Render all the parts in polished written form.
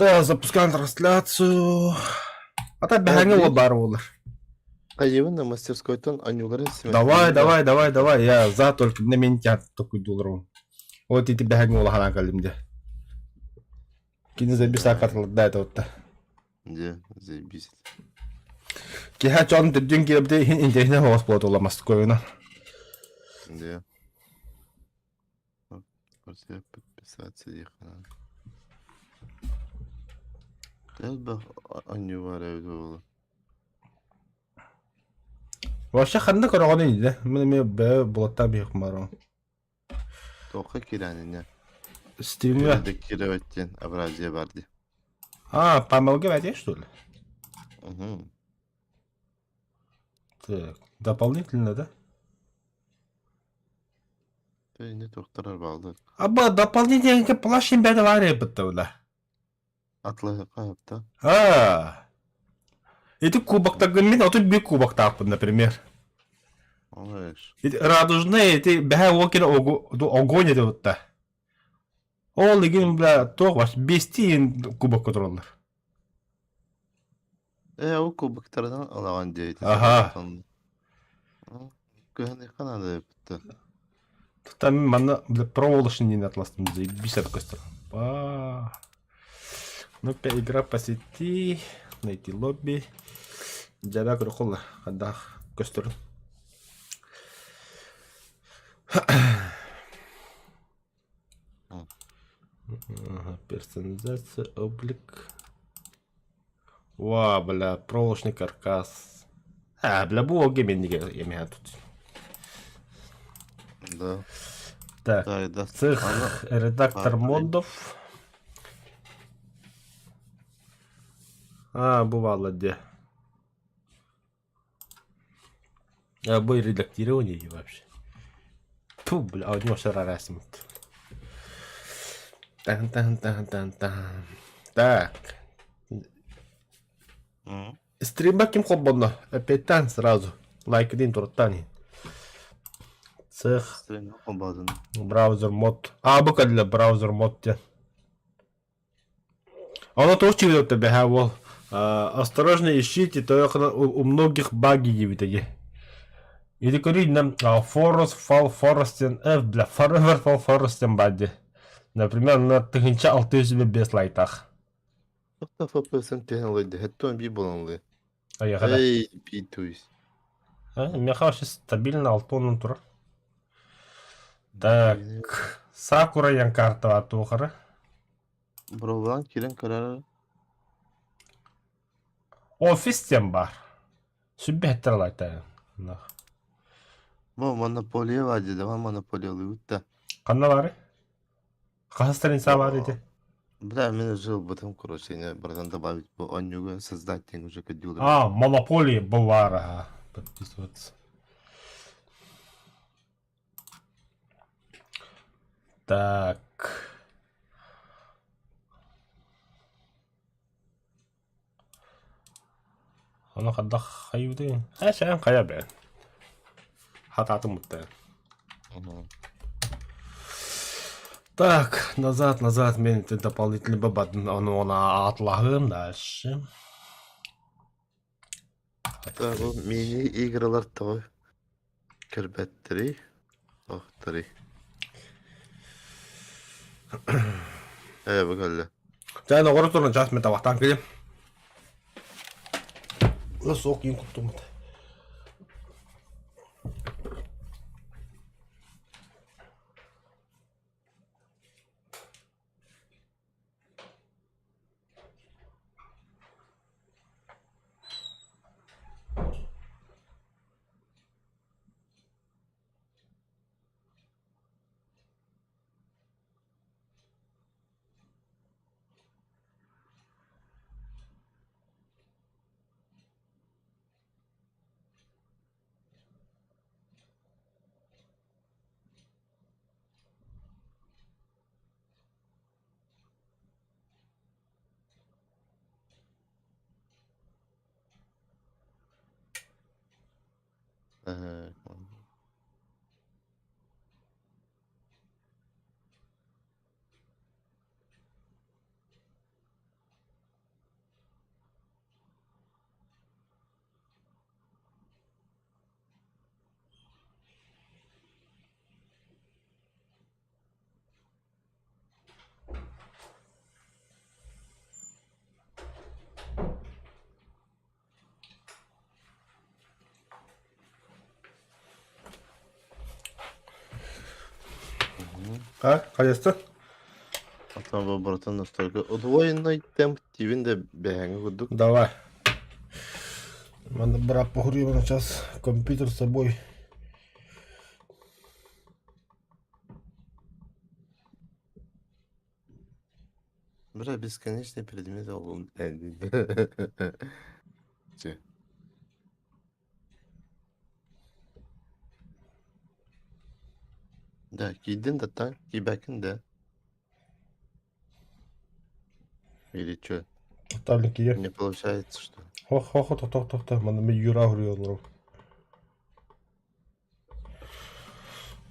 Да, запускаем трансляцию. А так бэһэҥҥэ уол баар буолар. Хайыбын да мастерскойтон анньууларын Давай, симэхтиибин да. давай, давай, давай. Я за только на меня такой долларом. Вот и бэһэҥҥэ уолаханан кэллим дьэ. Кини забиса катылда это вот. Дьэ, заебись. Киһи чон төрдүн кирэбде иһин интэриэһинэй соҕус буолла Москваны. Дьэ. Квартира подписаться диэххэ Элбэх анньыы баар эбит буолла. Вообще ханна көрөҕүнүй да? Мин эмиэ бэйэ булаттаан биһик барым. Туохха киирээнине? Стримҥэ. Редактировать диэн Авразия бар дии. А, памелга бәтиэ что ли? Угу. Так, дополнительно, да? Ини туохтарар бааллар. Аба дополнительно плащ бэдэ бар эбит да. Атлаһыахха сөп А, эти кубоктаргын мин отут биир кубоктаахпын, например. Олеш. Эти радужные, эти бэһэ уокер огонь это вот та. Ол игин, бля, туох ваш бестиин кубокка тураллар. Ээ, ол кубоктарынан ылаҕын диэбитэ Аха. Кыһаныахха наада эбит Там манна, бля, проволочный не атластым, заебись от Па. Ну-ка, игра по сети, найти лобби. Дьэбэ көрөхулла, хадах көстөрүн. Персонализация, облик. Уа, бля, проволочный каркас. А, бля, бу геменниге емеһэ тут. Да. Так, Так, да. цех, Аны редактор модов. А, бывало где. А, бу редактирование вообще. Фу, бля, а у него все расмит. Тан тан тан тан тан. Так. Стримба ким холбонно? Опять сразу. Лайк один туртани. Цех. Стрим холбоодун. Браузер мод. А, бу кэллэ браузер мод диэн. Оно туох чиглэттэ бэһээ уол. Осторожно ищите, то у многих баги диэбитэги. Или көрүй нам Forest Fall Forest F бля Forever Fall Forest бади. Например, на 1605 лайтах. Тоқта FPS-ын түһэн ылыйды. Хэттон би болан ылый. Айаҕа Эй, би то есть. Меха вообще стабильно алтонун турар. Так, Сакура Янкартова туохара. Бровлан кирен көрөр. Офис диэн баар. Сүбэһиттэр лайтайын. Бу монополия бар дии, давай монополиялыыбыт да. Ханна баарый? Хаһыс страница баар ити? Бля, мен уже ылбытым, короче, не братан добавить бу онньуга создать диэн уже көрдүүлэр. А, монополия бу баар аха. Подписываться. Так. Ону хайдах хайыыбытый? Ээ, сээн хайа бэйэн. Хатаатым бутта. Так, назад, назад, мен дополнительный бабадын, ону она атлаһым дальше. Так, бу мини-игралар тоҕо көрбөттөрүй? Охторуй. Ээ, бу кэллэ. Чэ, оҕоро туран час мен табахтаан кэлим. Суох киин куттуммут. А, хайаста? Оттон бу братан настолько удвоенный темп тиибин да бэһэҥҥэ курдук. Давай. Манна брат похуриван сейчас компьютер с собой. Бля, бесконечный предмет ол. Че? Да, киирдин да та, киирбэккин да. Или чё? Отталын киир. Не получается, что? Хох, хох, тохто, тохто. Манна мен Юра уруйалларым.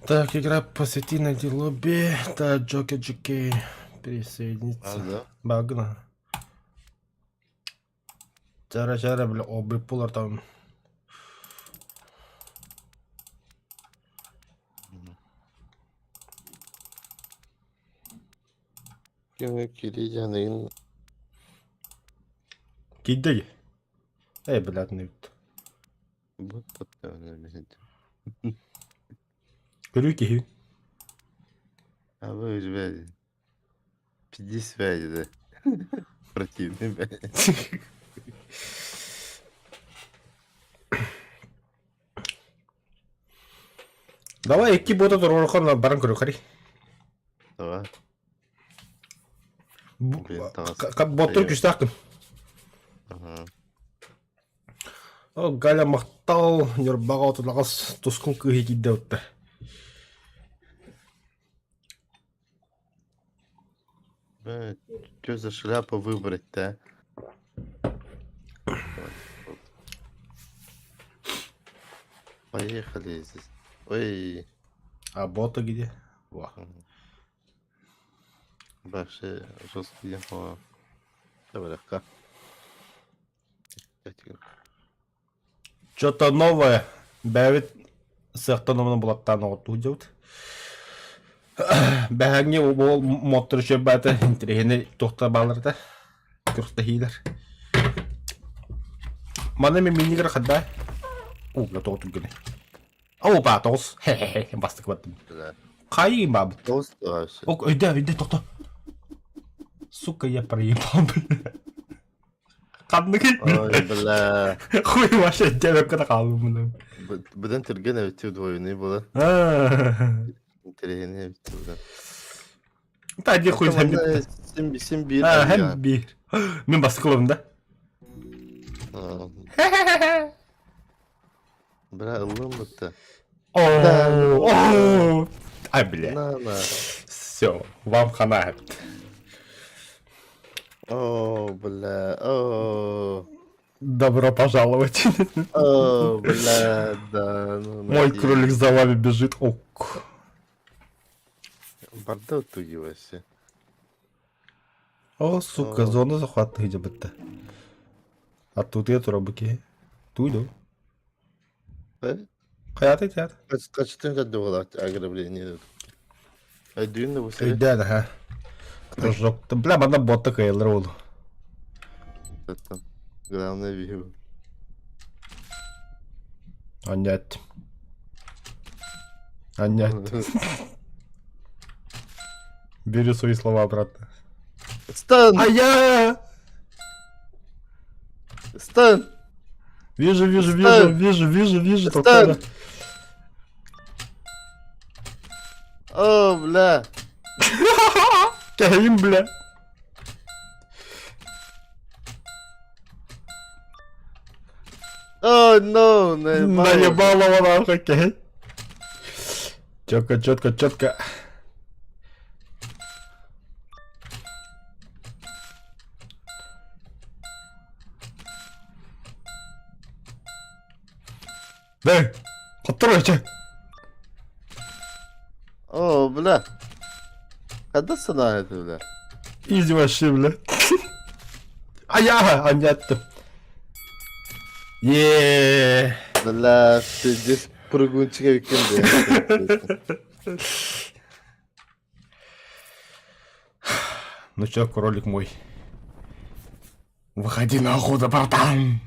Так, игра посвяти найди лобби. Так, Джоки Джоки А, присоединиться. да? Багна. Чара чара, бля, обы пулар там. Кими киирии дьаныйын Киирдэ Эй, блядь, не бу таптаҕына Көрүү киһи. А вы уже пизди связи, да? Противный, блядь. Давай икки бота туруорхан баран көрүөххэрий. Давай. Блин, таҕыс. Боттур күстээхпин. Ага. О, Галя махтал, Ньурбаҕа отулаҕас тускул кыыһы киирдэ утта. Бля, что за шляпу выбрать-то, а? Поехали здесь. Ой. А бота где? Во. Вообще жесткий о. Давай легко. Что-то новое. Бэбит сыахтан омуна булаттаан оҕоттуу дьабыт. Бэһэҥҥи уол моттор үчүгэйбаата интэриэһинэй туохта баалларда күрэхтэһиилэр. Маны мин миннигэр хадда. Уу, бля тоҕо түргэнэ. Оо, баа тоҕус. Хе-хе-хе, бастакы баттым. Хайыы баабыт. Тоҕус вообще. Ок, өйдөө, өйдөө, тохто. Сука, я проебал, бля. Ханныгый? Ой, бля. Хуй вообще өйдөөбөккө да хаалбым. Быдан түргэн эбит удвоенный было. Интэриэһинэй эбит быдан. Та один хуй Манна син син биир А, һэм биир. Мин бастакылабын да. Бля, ыллым бытта. О, Ай, бля. На, на. Все, вам хана. О, бля, о. Добро пожаловать. О, бля, да. Ну, Мой кролик за вами бежит. Ок. Бардак туги вообще. О, сука, зона захвата где-то. А тут я турабыки. Туйду. Хайатай театр. Качтын каддугалаах ограбление. Өйдүүн да бу сири. Өйдөөн аха. Прыжок. Бля, манна ботта кыайылар ол. Главное вижу. Аннять. Аннять. Бери свои слова обратно. Стан! А я! Стан! Вижу, вижу, вижу, Стан! вижу, вижу, вижу. Стан! О, бля! Кэһим, бля. О, no, наебало. Наебалова нахуй, кэһи. Четко, четко, четко. Эй, хотторо чэ. О, бля. Ханна санаа это, бля? Изи вообще, бля. А я, анньяттым. Еее. Бля, пиздец, прыгунчик эбиккин бля. Ну чё, кролик мой. Выходи на охоту, братан.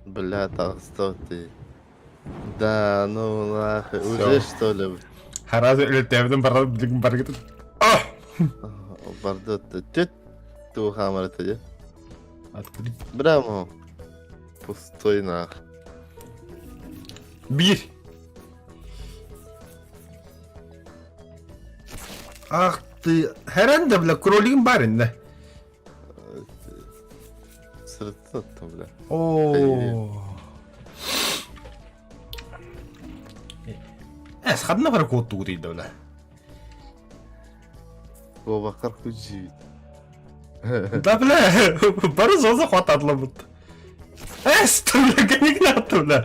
Бля, толстой ты. Да, ну нахуй, уже Всё. что ли? Хараас өлөттөөбүтүн барар билигин баргытын. А! Барды түт туу хаамарата дьэ. Открыть. Браво. Пустой нах. Биир. Ах ты, хэрэн да бля, кролигин бар инде. Сырытты бля. О. Эс, хадна бар куоттугу дейді бля. Куобаккар күдьүүт. Да бля, бары зоза хватадлабыт. Эс, бля, кэнигин бля.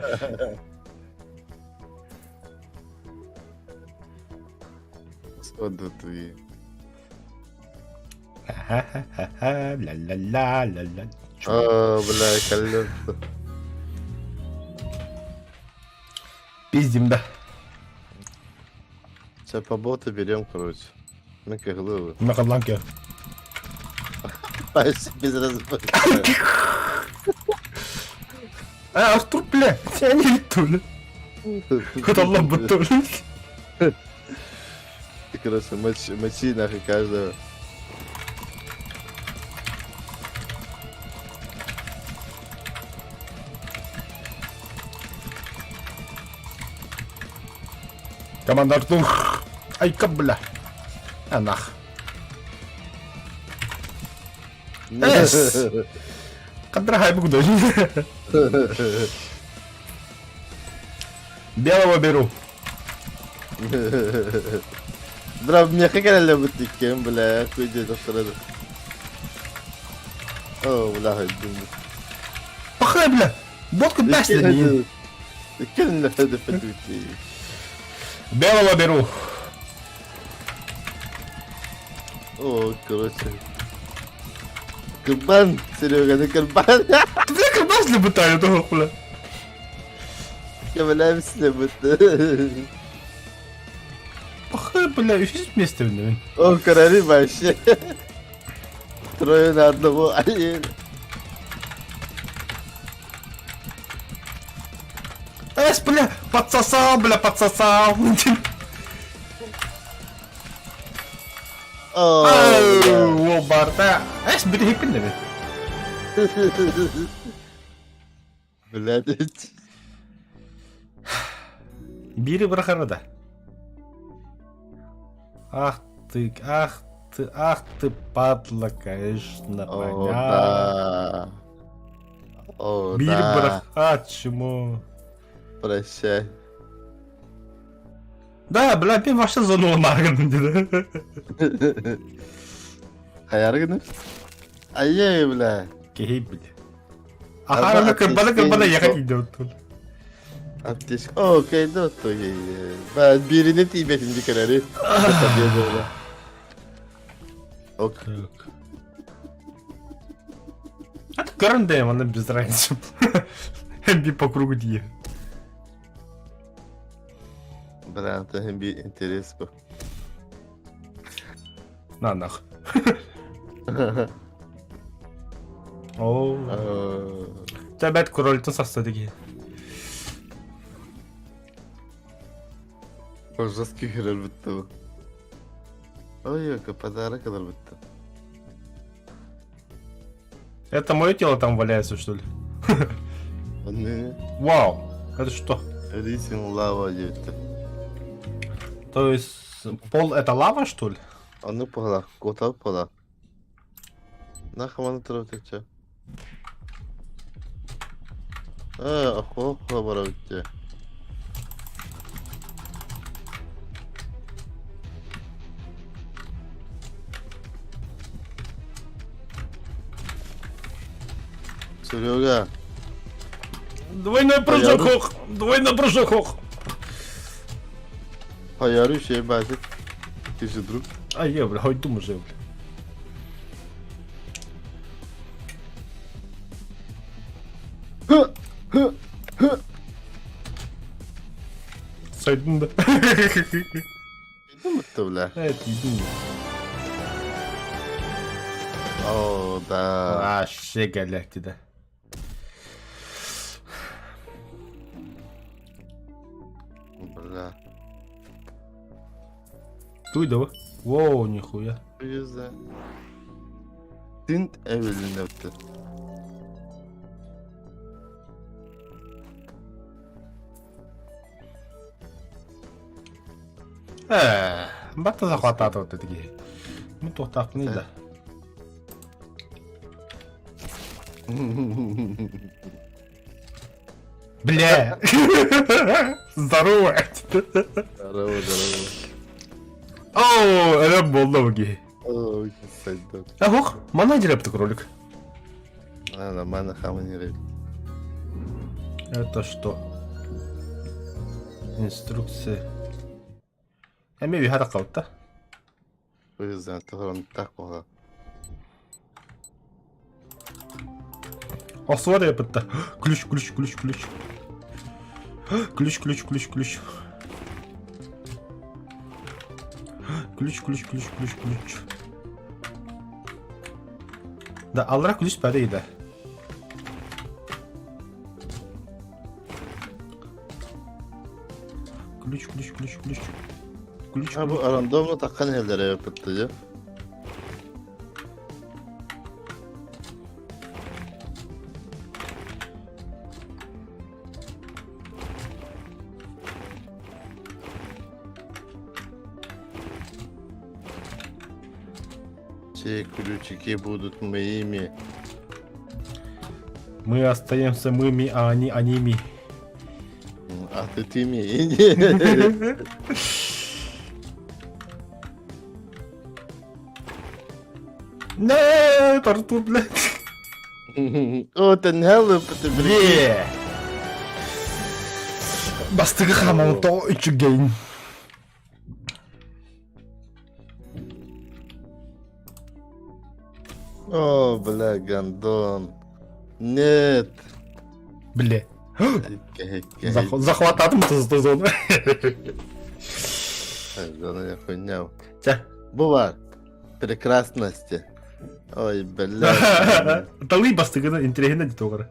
Содутуи. Ла-ла-ла-ла-ла. А, бля, кэллэ. Пиздим, да. Сейчас по боту берем, короче. Мы как главы. На кабланке. Без разбора. А, Артур, бля, я не бля. Хоталлан бутты, бля. Короче, мочи, мочи нахуй каждого. Команда Артур. Айка, бля. А нах. Эс! Қадра хайбы куда? Белого беру. Бра, миэхэ кэлэллэбит иккиэн, бля, хуй диэтэхтэрэ. О, бля, хайдым. Пахай, бля! Ботка бәс Иккиэн лэхэдэпэтүүти. Белого беру. О, короче. Кырбан, Серега, ну кырбан. Бля, кырбас лебытаю, того, бля. Кэбэлээбис лебыт. Пахай, бля, үһүс миэстэбин О, короли вообще. Трое на одного. Ай, Эс, бля, подсосал, бля, подсосал. О, бля. О, барта. Эс, били хиппин Блядь. Бири бырахара да. Ах ты, ах ты, ах ты, падла, конечно, О, понятно. да. О, Бири да. бырах, а, чему? Прощай. Да, бля, мен вообще зону марган dedi. Хайаргын. Ай, бля. Кей, бля. Аха, ну кырбана кырбана ехать идет тут. Аптечка. О, кайда то Ба, бирине тиибэтин дикэрери. Ок. Так. А ты көрүн она без разницы. Би по кругу дии. Бля, это би интерес бу. На нах. О. Табет кролтун саста диги. Жесткий херел битти бу. Ой, yok, подарок kadar bitti. Это мое тело там валяется, что ли? Не, Вау, это что? Рисин лава диэбитти. То есть пол это лава, что ли? Аны пала, кота пала. Нахаманы турап тече. Э, ахо бара битти. Серега, Двойной прыжок, хох! Двойной прыжок, хох! Хаяры şey базит. Ты же друг. А я, бля, хоть думаю же, бля. Сайдын да. Иди битти бля. Evet, иди. О, да. Вообще галяк да. Бля. Туй да Воу, нихуя. Yüzde. Tint evliliğini yaptı. Ээ, батта захватаатыбыт этиги. Бу туохтаахпыный да. Бля! Здорово! Здорово, здорово. Оо, эрэ буолла бу киһи. Ой, сайдат. Ах, манна дьирэпти кролик. А, нормально, хамани Это что? Инструкция. Эмиэ үһэ таххабыт да? Охсуар япытта. Ключ, ключ, ключ, ключ. Ключ, ключ, ключ, ключ. Ключ, ключ, ключ, ключ, ключ. Да, аллара ключ бәрі да. Ключ, ключ, ключ, ключ. Ключ, Ha bu рандомно таккан эллere yapıttı. Все ключики будут моими. Мы остаемся мыми, а они аними. А ты тыми. Не, торту, блядь. О, ты не ты Бе. Бастыгы хаман то үчүгейин. О, бля, гондон. Нет. Бля. Захвататым тызды зону. Зона я хуйня. Чэ. Бу Прекрасности. Ой, бля. Талый бастыгына интриһинэ дии тоҕо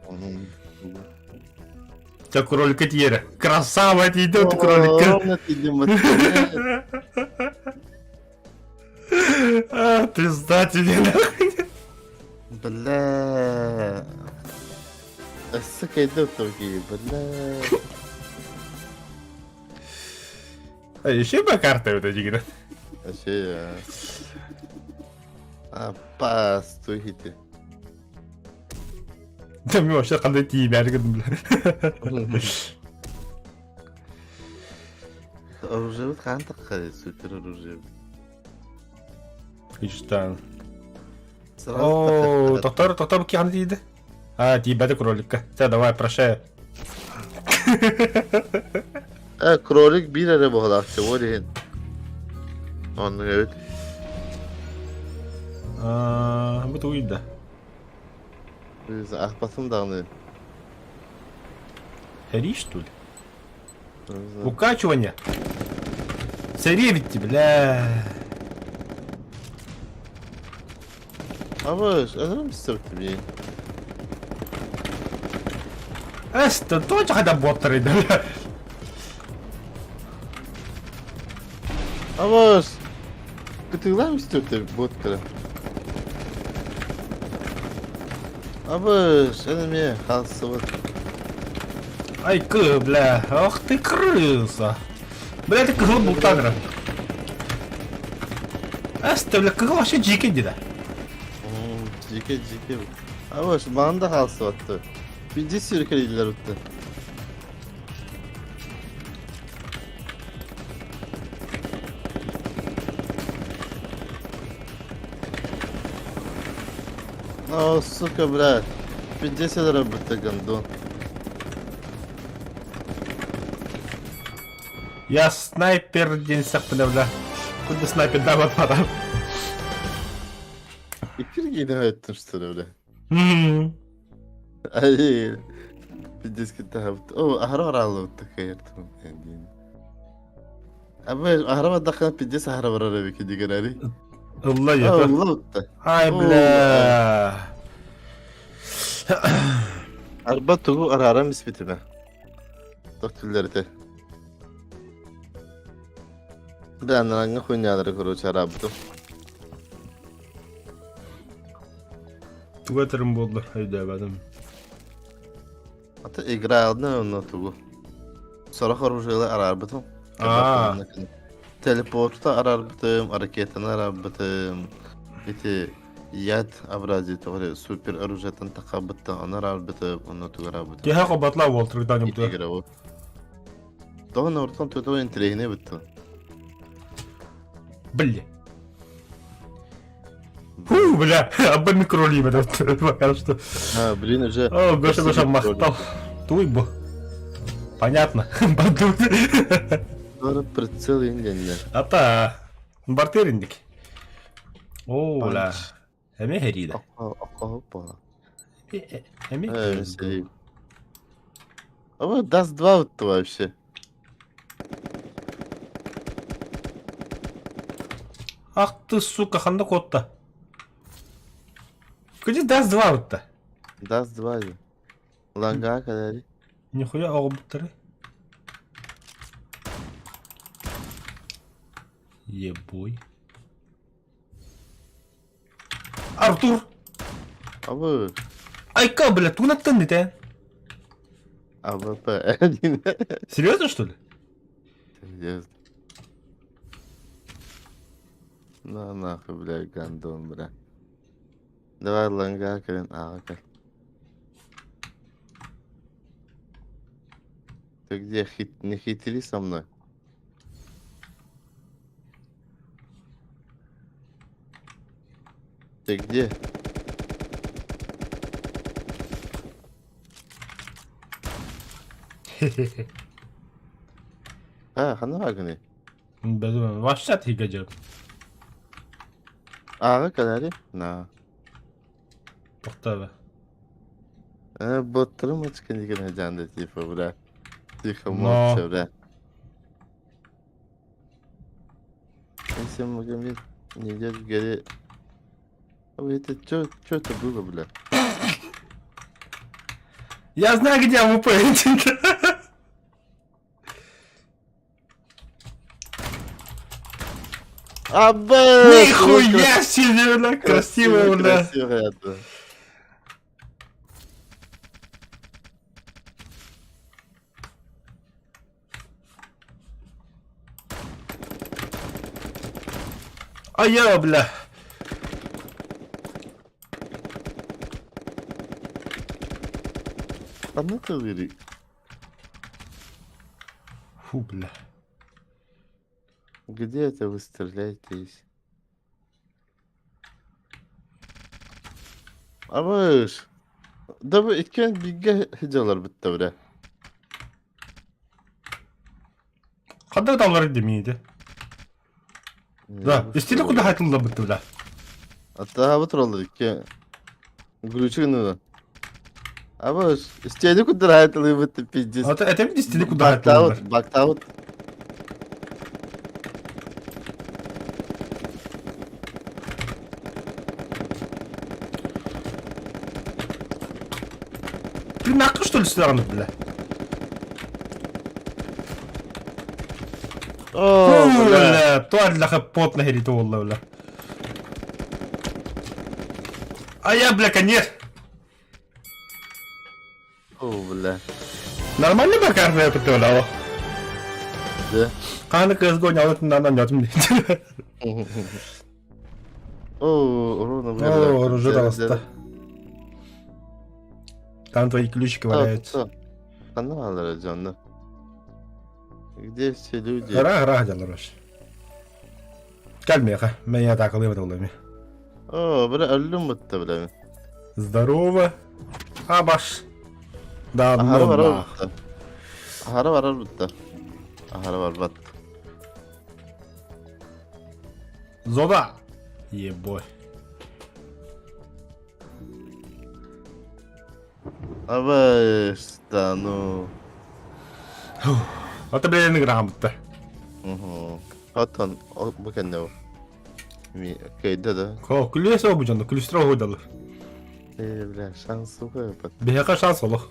Чэ кролика тиэрэ. Красава тиийдэ кролика. Ровно ты А, пизда тебе нахуй. Бля. Сука, иду другие, бля. А еще бы карта вот эти говорят. Вообще, а, пастухите. Да мен вообще қандай тиімәр кідім бля. Оружие хаан супер оружие. Иштан. О, тоқтар, тоқтар, қандай тиді? А, тиібәді кроликка. Все, давай, прощай. Э, кролик бир эрэ буолаахчы, ол иһин. Оннук эбит. А, бу тугуйда. Ахпасым даҕаны. Сэрии, что ли? Укачивание. Сэрии ведь, бля. Абыш, өлөрүм сөп тебе. Эс, точно когда боттар бля. Абыш! Кытыглаем сөп боттары. Абыш, энеме халсыбыт. Ай, кы, бля. Ах ты крыса. Бля, ты кыһыл бултагра. Эс, ты, бля, кыһыл вообще дьиикэй дии. Дьиикэй, дьиикэй. Абыш, маны да хаалсыбатты. Биди сүүркэлииллэр утты. О, сука, блядь. 50 работа, гондон. Я снайпер день сахпына, бля. Куда снайпер да вот потом. Иккиргиини өттүм что ли, бля. М. Ай, пиздец киттаһабыт. О, аһара барааллыбыт такайыртым. Абы аһара бардаххына пиздец аһара барар эбики дигэрээри. Ылла ета. Ылла Ай, бля. Арба тугу арааран испитимэ. Тох түллэрите. Бля, анараҥҥа хуйнялары короче араабытым. Тугу этэрим буолла, өйдөөбөтүм. Ата игра одна онно тугу. Сорох оружиелы араарбытым. Аа. Телепорту араарбытым, ракетаны араарбытым. Ити яд абразии тоҕо супер оружиетын тахабыттан ону араарбытым, онно тугу араарбытым. Киһи хобатла уолтурдан Ити игра вот. Тоҕо ортон тото интеллигне быттын. Бля. Фу, бля, абба микролиме пока что. А, блин, уже... О, Гоша, Гоша, махтал. Туй бу. Понятно. Бары прицел инденне. Ата, бартер индик. О, бля. Эме херида. Опа. Эме А вот даст два вот вообще. Ах ты, сука, ханна куотта. Где даст два вот-то? Даст два же. Ланга кэлэри. Нихуя оҕобуттары. Ебой. Артур! Абы. Айка, бля, тугунаттан дите? АВП. Серьезно, что ли? Серьезно. На нахуй, бля, гандон, бля. Давай ланга кэлин ааҕа кэл. Ты где, хит... не хитри со мной? Ты где? А, ханна бааргыный? Бэдэ вообще тигэдьэр. Ааҕа кэлээри? На. Тохтоо. Э, боттарым очкани гына типа, бля. Тихо, Но. молча, бля. Если Магомед не идет в горе... А вы это чё, чё это было, бля? Я знаю, где АВП. Аба! Нихуя себе, бля, красиво, бля. Красиво это. А я, бля. Ханна тылырый? Фу, бля. Где это вы стреляетесь? Абыш! Да вы иккиэн бииргэ сылдьаллар бытта бля. Ханна таллар димиди. Да, истини куда хайтылла бытты, бля. Аттаабыт тураллар икки. Глючи гына. Абыш, истиэни куддар хайтылыбыт пиздец. Это это истини куда хайтылла. Бактаут, бактаут. Ты нахуй что ли сюда, бля? О, бля. Бля, туаллаха потно херит уолла, бля. А я, бля, конец. О, бля. Нормально пока я бля. Да. Хааны кыыс гонялыт нанан нятым О, урона О, оружие таҕыста. Там твои ключики валяются. Канал дьонно. Где все люди? Ыраах ыраах дьаллар вообще. Кэл миэхэ, мен атаакалыам этэ О, бля, өллүм бытта, бля. Здорово. Абаш. Да, Аһара ну барар нах. бытта. Аһара барар бытта. Аһара барбат. Зода. Ебой. Абаш, да ну. Ата блин грамота. Угу. Отон, бу кэннэ бу. Ми кыйда да. Ко, күлүс о бу күлүстер оһуйдалар. Э, бля, шанс суха Биһиэхэ шанс олох.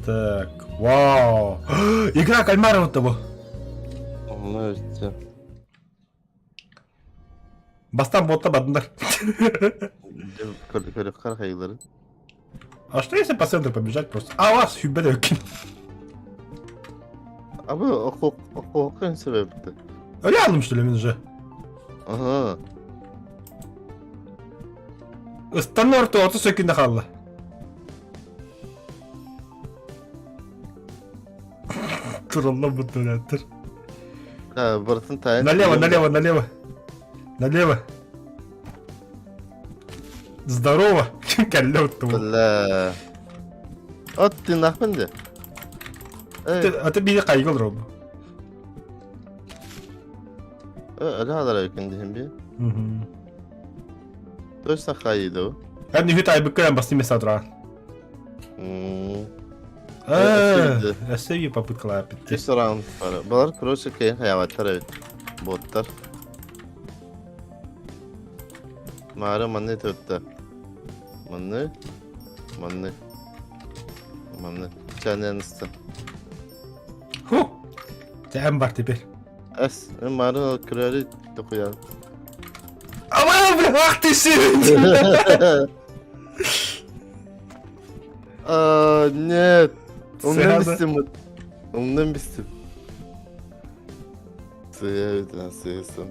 Так, вау! Игра кальмаров того. Онно өттө. Бастан ботта бадындар. Көрүк хайыларын. А что если по центру побежать просто? А вас хүббет өккин. Абы окуоккун себепти. Рядом что ли мен же? Ага. Ыстанна орто 30 секунда хаалла. Туралла бутулаттыр. Да, барытын тайын. Налево, налево, налево. Налево. Здорово. Кэллэ оттум. Бля. От ты нахуй де. А ты бири кайгыл роб. Öyle alar öykün bir. Точно хайды o. Эн үһүт айбыкка басты места турар. Өссө биир попыткалаах бүттэ. Үс раунд бар. Балар короче кыйын хаябаттар эбит. Боттар. Маары манны төттө. Манны. Манны. Манны. Чанянысты. Ху! Тәм бар теперь. Эс, мары көрөрү токуян. Аман, бля, ах ты син! А, нет. Умнан бистим. Умнан бистим. Сыя сыясым.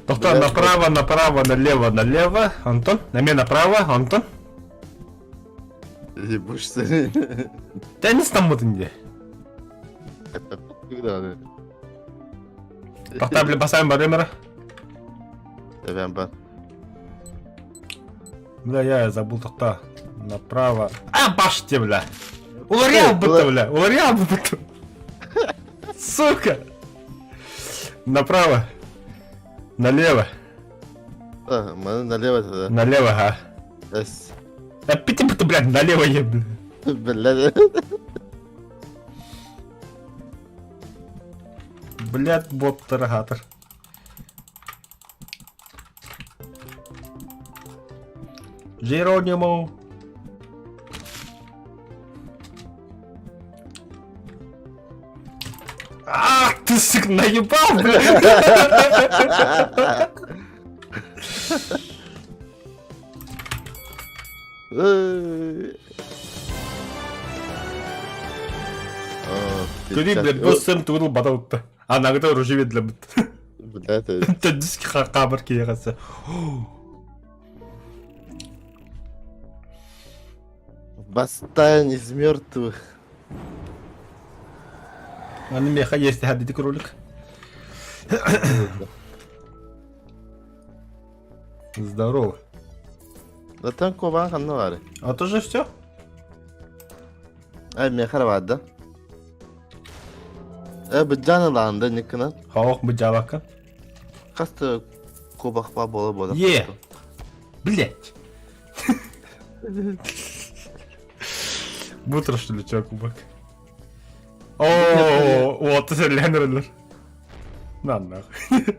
Тоқтар, направо, направо, налево, налево. Антон, на меня направо, Антон. Ебушься. Теннис там вот инде. Тоқтар, бля, басайын бар өмірі. Эбен бар. Бля, я забыл тоқта. Направо. А, баште, бля. Уларьял будто, бля. Уларьял будто. Сука. Направо. Налево. А, маны налево тогда. Налево, ага. Эс. Да пити будто, блядь, налево еб, бля. Бля. Блядь, бот тарагатор. Джеронимо. Ах ты, сука, наебал, бля! Көрей, блядь, бу сым тугул бата А нагда ружи для бит. Блядь. Төрдүс қабыр киеғасы. Восстань из мертвых. Аны меха есть хадити кролик. Здорово. Да там кобан ханна бар. А тоже все? Ай, меха бар да. Э, быджаны ланды никына. Хаух быджалака. Касты кобахпа бола бола. Е. Блять. Бутро что ли, чё, кубок? О, вот, серлянерлер. На нахуй.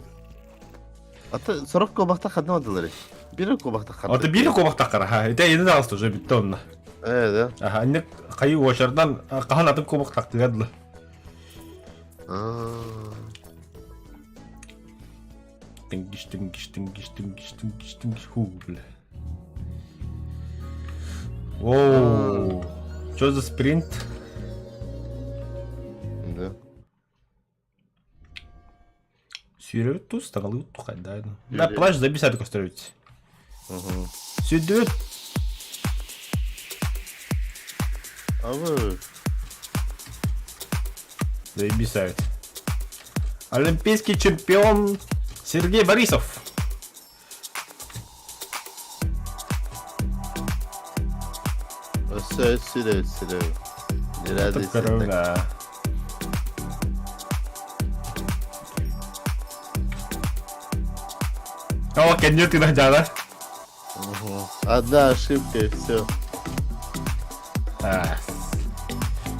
Ата сорок кобахта хадна одылары. Бир кобахта хадна. Ата бир кобахта кара, ха. Это енді алыс уже битті онна. Э, да. Аха, анне кайы очардан кахан атып кобах тактыгадлы. Тингиш, тингиш, тингиш, тингиш, тингиш, тингиш, ху, бля. Оу, что за спринт? Да. Сүйрөбүт тус, тагалыбыт тухайда. Да, плащ забисады көстөрөбүт. Сүйдүбүт. Абы. Заебисает. Олимпийский чемпион Сергей Борисов. Өссө өссүрэ өссүрэ. Да. О, кеннет ты да? Одна ошибка и все.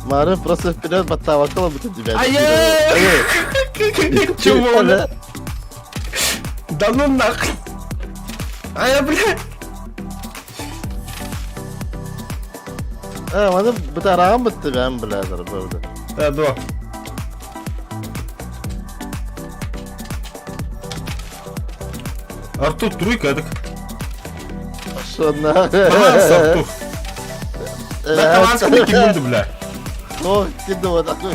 Мары просто вперед подталкала бы тебя. Ай-яй! Чего, бля? Да ну нахуй! А я, бля! Э, маны бытараан бытты бэм блядь, бырды. Э, дуо. Артур, тройка эдик. Пошел на. Артур. Да Каманского кимминди, бля. Ну, кидывай такой.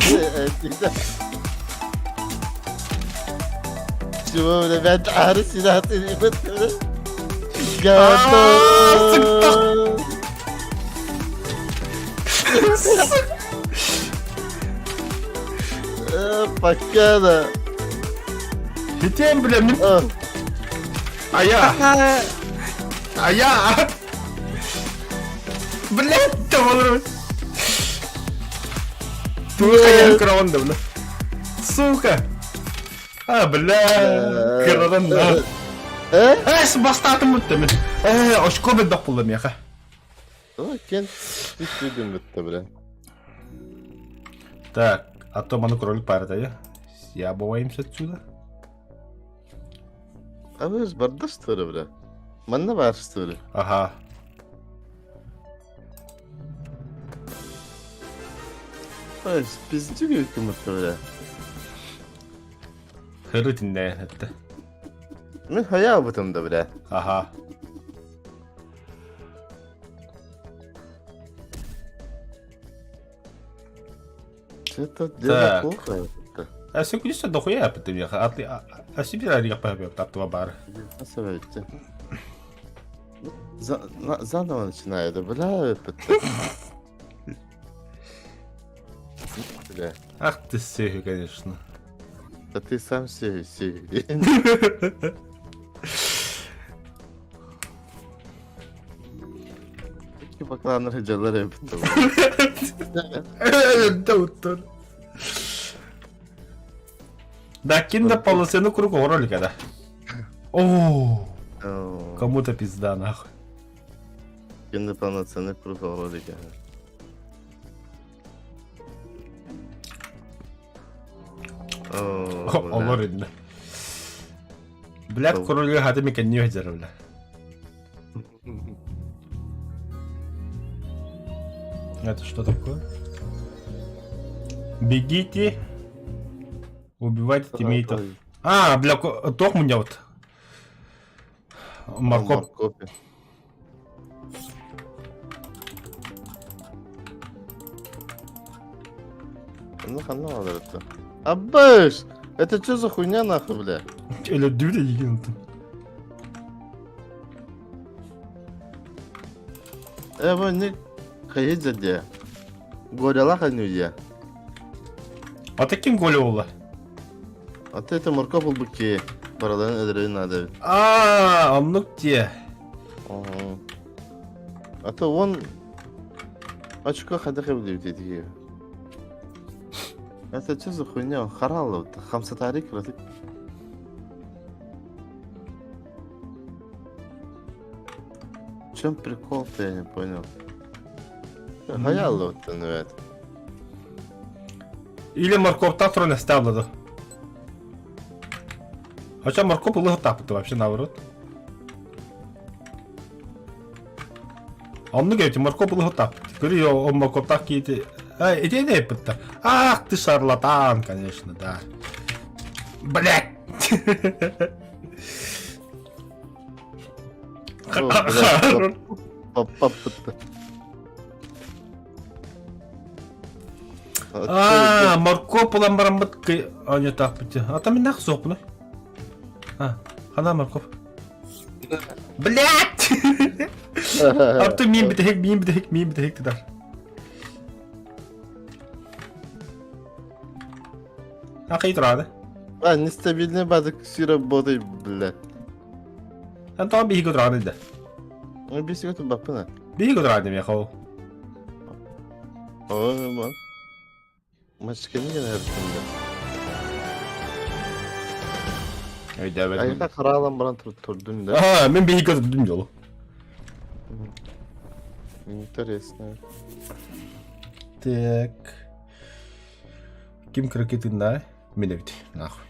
Чего, бля, бят ары сюда ты Готов. Пока да. Хитем, бля, мин... А я? А я? Блядь, табалар. Туга хайан кыраҕын да, бля. Сука! А, бля, кырадан да. Э? Эс, бастаатым бутта мин. Э, очко беддох булла миэхэ. Кен үс бутта, бля. Так, а то маны кролик паарата, я. Съябываемся отсюда. А вы барда что ли, бля? Манна бар что ли? Ага. Ой, пиздюк кому-то, бля. Хырытиннэ этте. Мин хайа бутым да, бля. Ага. Что-то дело плохо. А секундиса дохуя эппитим А себе аттыга баар. Заново начинаю, да, бля, Бля. Ах ты сехи, конечно. Да ты сам сехи, сехи. Бакланыр дьалар эбит. Доктор. Да кинда полноценный круг ролика, да. О, кому-то пизда нахуй. Кинда полноценный круг ролика. Олор инна. Блядь, корольга хаты мекенни өһдер бля. Это что такое? Бегите. Убивайте тиммейтов. А, бля, тох вот. Моркоп. Ну хана это. Абыш! Это что за хуйня нахуй, бля? Өлөрдүбүт эйигин онтон. Э, бу не хайы дьэ. Горялах анюя. А таким Коля буолла? А ты это морковь булбуки. Бараларын өлөрүн надо. А, оннук дии. А то он очко хайдах эбилибит этиги. Это что за хуйня? Харал, хамсатари кратик. В чем прикол-то, я не понял. Хайаллы это. Или морковь туран эстаблады. Хотя морковь ылыһы таппыты вообще наоборот. Оннук эбит морковь ылыһы таппыт. Көрү ол морковтаах киити итиэнэ эппитта. Ах ты шарлатан, конечно, да. Блять! Аа, моркуоп ылан бараммыт оонньотоохпут. А там миннах суохпунуй. А, хана моркуоп. Блять! Артур миин бүтэһик, миин бүтэһик, миин бүтэһик тутар. А кый турады. А, нестабильный бадык все работает, блядь. Антон биһиги турады да. Ну, биһиги турбаппына. Биһиги турады мехол. Ой, ма. Мачканы гена эртинде. Өйдөөбөтүм. Айга караалан баран турдун да. Аа, мен биһиги турдум жолу. Интересно. Так. Ким крокетында? Мен эбит. Нахуй.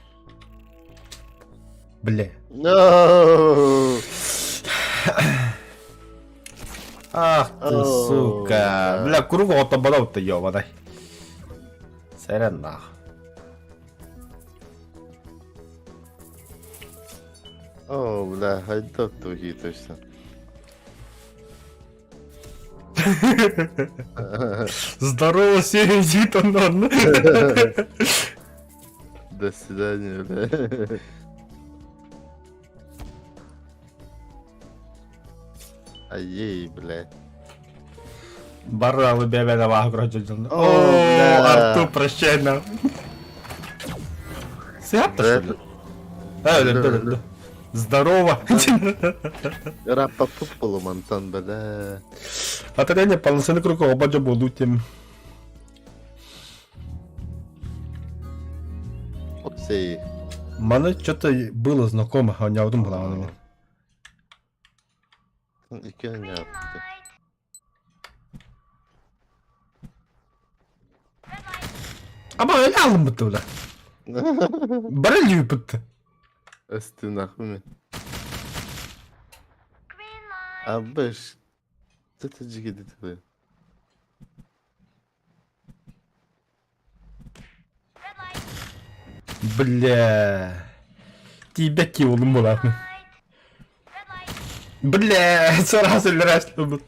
Бля. No! Ах ты, сука. Бля, круг отобрал-то, ёбаный. Сэрэн нах. О, бля, хайдах туһи точно. Здорово, Сережит, он. До свидания, бля. Ай, блядь. Баралы бэбэ вах грожден. О, О, бля. Артур, прощай нам. Сяпта, что ли? А, да, да, да. Здорово. Раппа пупполу мантан, бля. Атарение полноценный круг оба будут. Оксей. Маны что-то было знакомо, а не одум главное. Икки оҥоһукту. Ама öyle alınmıttı bile. Барел yuputtu. Өстүнахмы. Абыш. Ты жигити Бля. Тиийбэт кии буоллум буолаахмын. Бля, сразу өлөрөөстүбүт.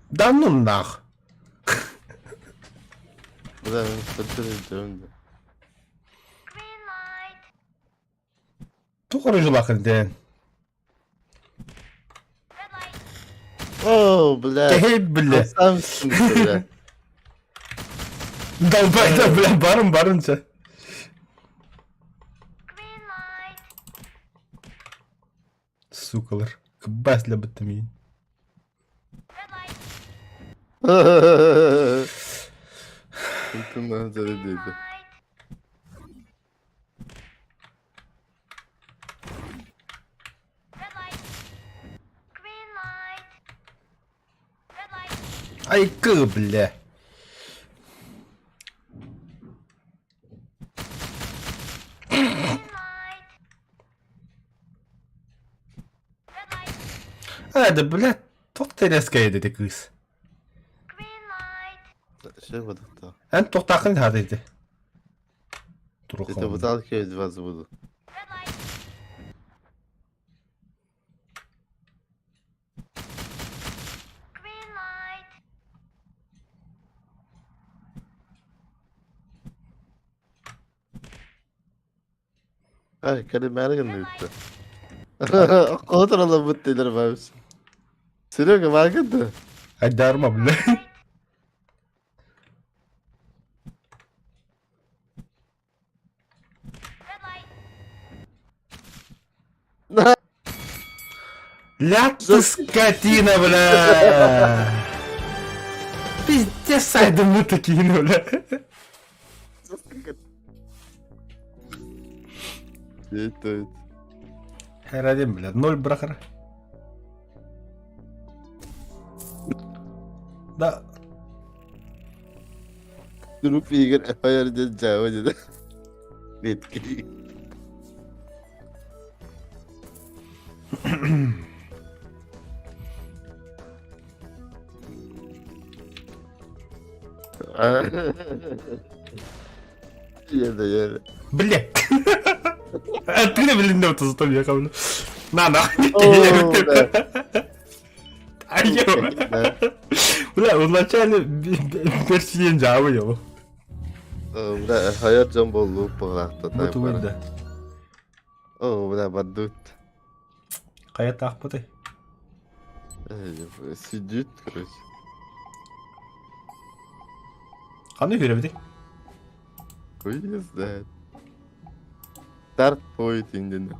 Да ну нах. Бля, мен көтөрөйдөм да. Туох оружулаахын диэн. О, бля. Кэһэй бля. Сам бля. Долбай да бля, барын барынча. Сукалар. Кыбаас лэбыттым иин. Тунан зарядили. Айкы, бля. Ээ, да, бля, туох тэрэскэй ити кыыс. Что вот это? Эн туохтааххын хаата ити. Это выталкивать вас буду. Ай, кэлимээри гынныытта. Хотор бут дийлер бабыс. Серега баар да? Айдаарма, бля. Ля ты скотина, бля! Пиздец, сайдым такие, бля. Это это. Херадим, бля, ноль брахар. Да. Друг Игорь FIR диэн дьаабы диэн. Редкий. Еда, Бля. А ты, блин, не вот зато ехал. На, нахуй. О, да. Ай, Бля, вначале персиен жабы его. Бля, хайар дьон буоллук буолаахта Бу тугуй да. О, бля, бардут. Хайа таахпытай. Сидит, короче. Ханна үһүрэбитий? Хуй не знает. Старт поет индин.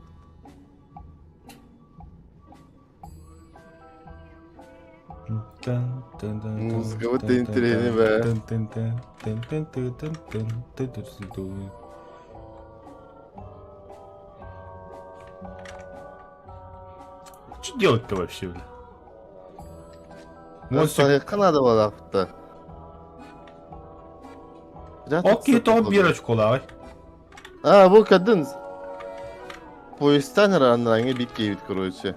Музыка вот интереснее, бля. Что делать-то вообще, бля? Может, надо было-то. Ол киһи тоҕо биир очколааҕый? А, бу кадын. Поездтан ырааннараҥҥа биир киһибит короче.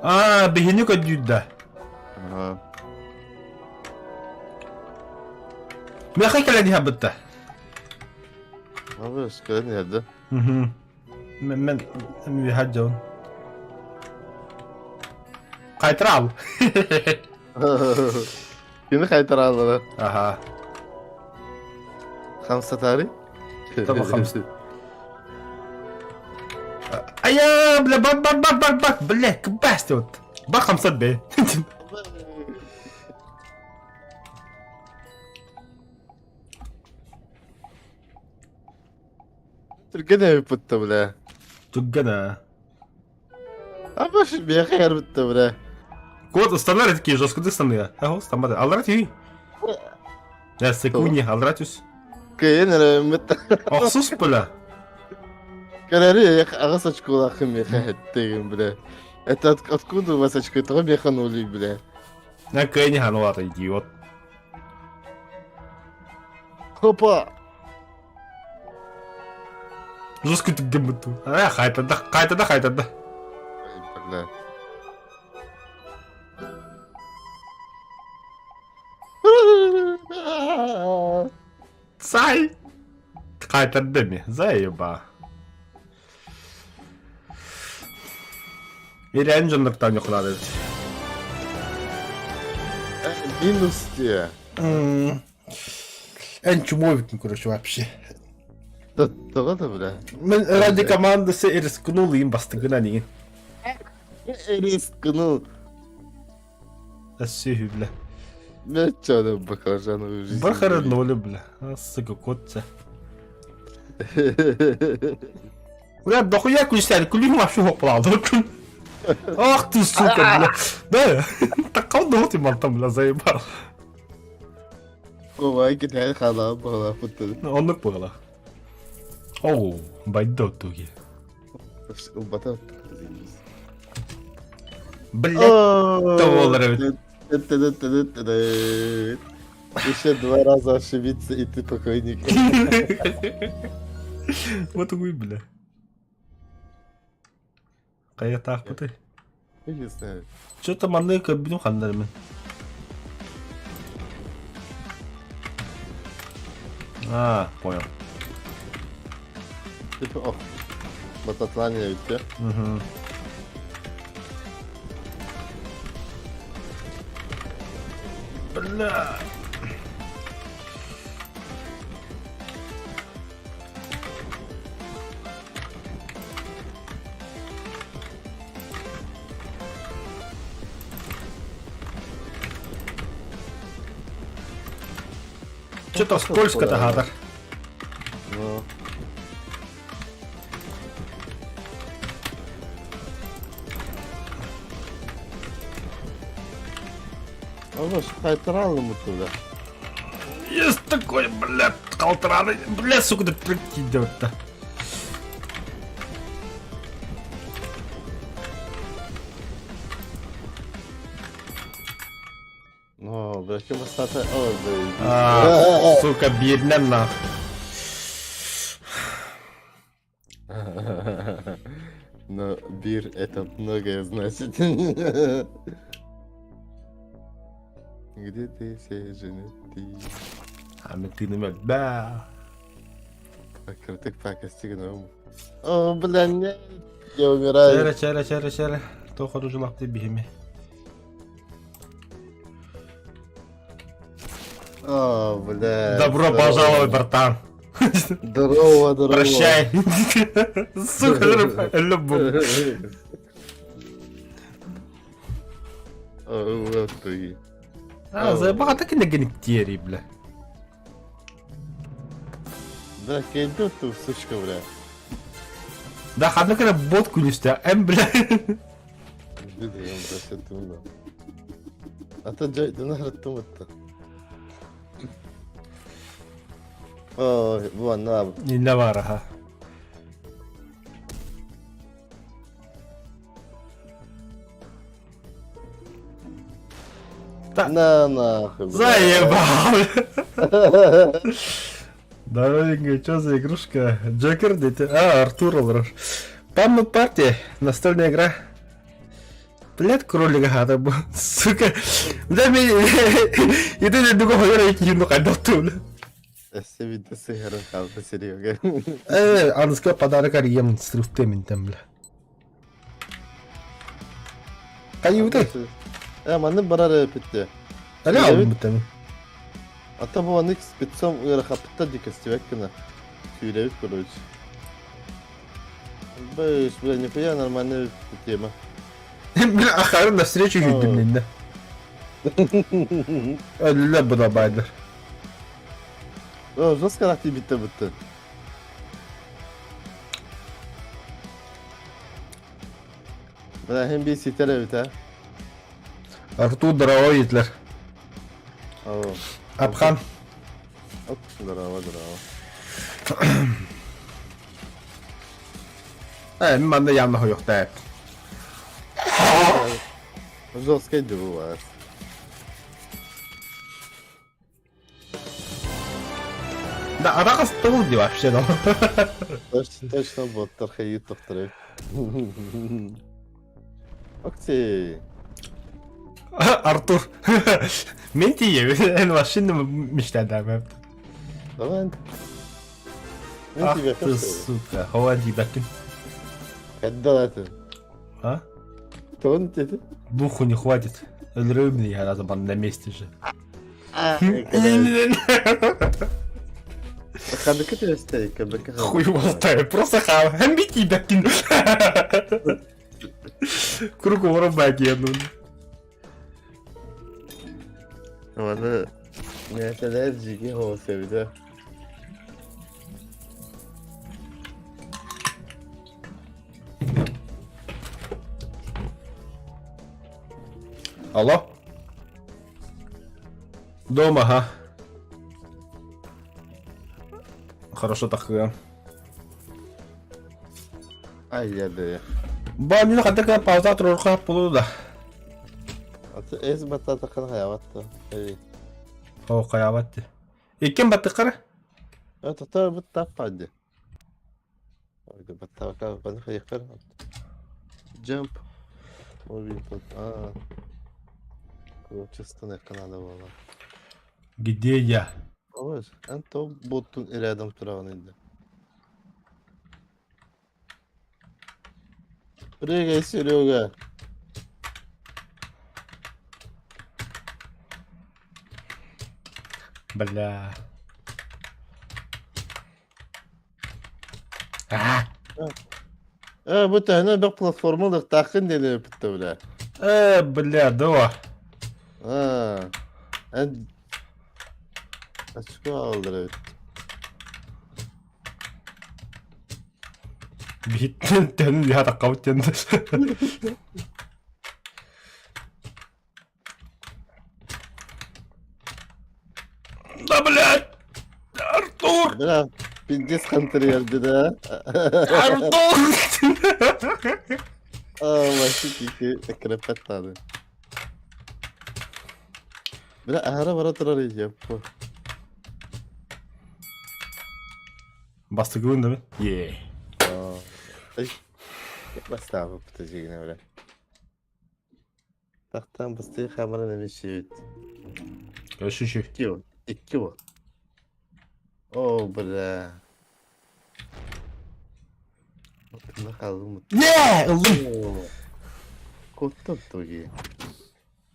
А, биһини көрдүүр да. Ага. Миэхэ кэлэн иһэрбит да. Абы, кэлэн иһэр да. Мен үһэ дьон. Кайтарал. Кини кайтараллара. Аха. Хамсатаары? Таба хамс. Ая, бля, бак, бак, бак, бак, бак, бля, кыбасты вот. Бак хамсат бе. Түргэн эбиппит бля. Түргэн а. А баш миэхэ ярбытта бля. Кот ыстанар этки жестко ыстаныа. Аһо ыстаммады. Аллара түүй. Я секунди, аллара түс. Кыйын эрэммит. Охсус бля. Кэлэри аҕыс очколаахым миэхэ эттегин бля. Это откуда у вас очки? Тоҕо миэхэ нули бля. На кыйын ханулата идиот. Хопа! Жестко түггэммит. А, хайтарда, хайтарда, хайтарда. Бля. Сай! Хайтарда ми, заеба. Ирээн дьоннуктан ньукулаат эбит. Минус те. Эн чумой эбиккин, короче, вообще. Тоҕо да бля. Мен ради командасы рискнул им бастыгынан игин. Рискнул. Өссө бля. Мен чё баклажановую жизнь. Бахара ноль, бля. А, сука, кот Бля, дохуя күлүстээн күлүүм вообще хоқпалаады. Ах ты, сука, бля. Да, так вот и мантан, бля, заебал. Ой, китай хала была футбол. Оннук буола. Оу, байдо туги. Убата. Блядь, доллар эбит. Еще два раза ошибиться, и ты покойник. Вот угуй, бля. Хайатаахпытый? Я не знаю. Что-то маннык көрбүтүм ханнарымын. А, понял. Типа, ох. Бататлания ведь, Угу. Бля. Что-то скользко таһаатар. Ну. Оно хайтаралым туда. Есть такой, бля, халтараны. Бля, сука, да идет-то. Но, бля, кем остаться? О, Сука, биирнэн на. Но бир это многое значит. Где ты все жены ты? Ами тыным элбээ. Крытык пакостигном. О, бля, нет, я умираю. Чэрэ, чэрэ, чэрэ, чэрэ. Туох оружулахты биһими. О, бля. Добро здорово. пожаловать, братан. Здорово, здорово. Прощай. Сука, люблю. О, вот ты. А, заебал, так и на бля. Да, кайду ты, сучка, бля. Да, ханнык эрэ бот күнүстэ, эм, бля. А то джой, Ой, вон, на. Иннэ баар аха. На нахуй. Заебал! Дорогенькая, что за игрушка? Джокер дети. А, Артур олорор. Панна партия. Настольная игра. Блядь, кролика хата бу. Сука. Да мен... Ити дедуга хойор эйкиин хайдах бля. Өссө биирдэ сыһыаран хаалта Серега. Э, аныска подарок арыйам стрифте минтен бля. Хайыбытай? Э, маннык барар эпитте. Али албыттан. Ата бу анык спецом ыарахаппыттар дии көстүбэт гына. Сүүрэбит короче. Бэш, бля, нихуя нормальная тема. Бля, ахары навстречу күүттүм динде. Өлүлэр бу да байдыр. О, жестко рахти битте бытты. Бля, hem bir siter эбит, а. Артур дорогой итлер. О, Апхан. оп, здорово, здорово. Э, мин манна явно хойохта. Жесткий бывает. Да, араҕас тыл дии вообще да. Точно, точно боттар хайыы тохторой. Окей. Артур. Мен тиийэбин, эн вообще мечтадаабат. Давай. Мен Ах тебе ты, сука, хова тиийбэккин. Когда это? А? Тон тебе? Духу не хватит. Өлөрөм я разом на месте же. Ханныка түбэстэй, кабака Хуй болтай, просто хав. Һәм бит тиийбэккин. Круг воробаки Маны мээсэлэр дьиги хоосэбитэ. Алло? Дома, ага. Хорошо так. Ай, бе. Ба, мин хатыка пауза турурга булу да. Аты эс батата кан хаябатта. Эй. О, хаябатты. Иккен баттыккара? Тата бут таппады. Ой, баттака баны хайыккар. Jump. Moving put. А. Чисто канада буолла. Где я? Ой, эн то боттун рядом тураҕын инде. Прыгай, Серега. Бля. А! Э, бу төһөнө бөх платформалыктааххын диэн эппиттэ бля. Э, бля, да. А. Эн очко аҕаллар эбит. Биһиттэн төнүн лиха таққабыт диэн. Да, блядь! Артур! Бля, пиздец хантырыйарды да. Артур! А, вообще кики крепеттады. Бля, аһара бара турар еппо. Бастыгыбын да мен? Е. Эй, бастаабыппыт эдьиигинэ бля. Тахтаан бастыы хаамаран эмиэ сиэбит. Өссө Икки вот. Икки вот. О, бля. Отына хаалым. Не, ыллым. Куттан туги.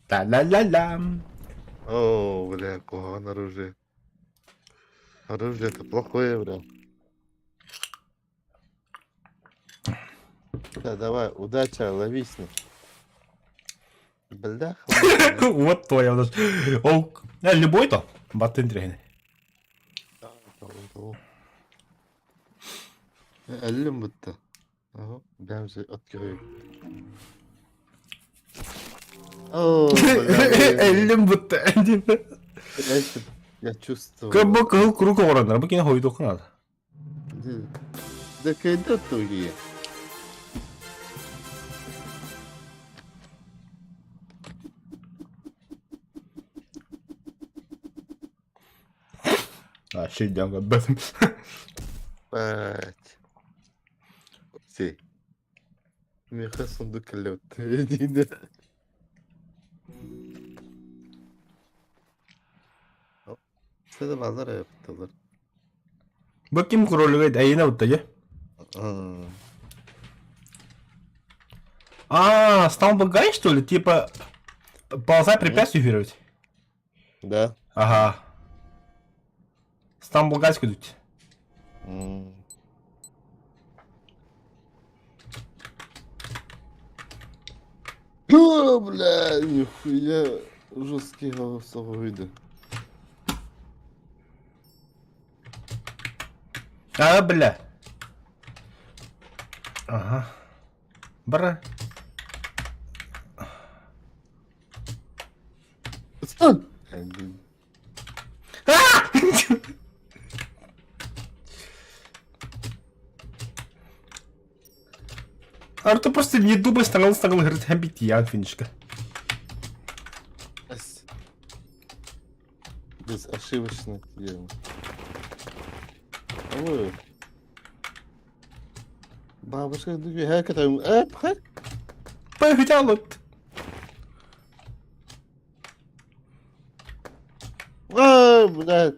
Та-ла-ла-ла. О, бля, куһаҕан оружие. Оружие это плохое, бля. Да, давай, удача, ловись. Бля, Вот твоя даже. Ол, любой то. Баттын тирehine. Өллүм бутта. Ага, бэм от көрөйүк. О, бля, Эллим бутта. Я чувствую. Как бы кыл круг орандар, бу кине хойду кынады. Да кайда туги. А, щейдян көрбөтүм. Бать. Си. Миэхэ сундук кэллэбит. Сада балар айыптылар. Бу ким кролига айына бутта же? А, стал гай, что ли? Типа полоса препятствий ювировать? Да. Ага. Стамбулгайс күдүт. О, бля, нихуя жесткий голосовой выйду. А, бля. Ага. Бра. Артур просто не думай, стал стал говорит, хамбить я финишка. Безошибочно делаем. Ой. Бабушка, Поехали. А, блядь.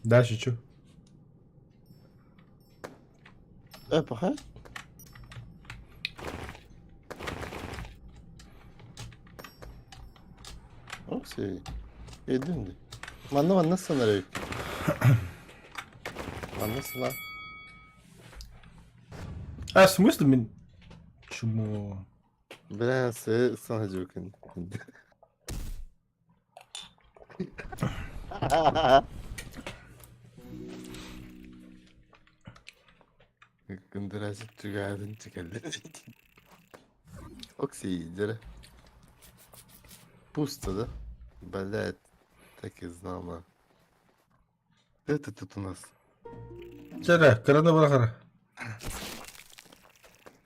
Дальше что? Паха. Оксей. Едим ди. Манна манна санарайк. Манна сана. А, в смысле, мен... Чмо? Бля, се сана жукен. Күндірәсіп түгәдін түгәлді. Оксидер. Пусто, да? Блять, так и знала. Это тут у нас. Чара, кыраны бырахара.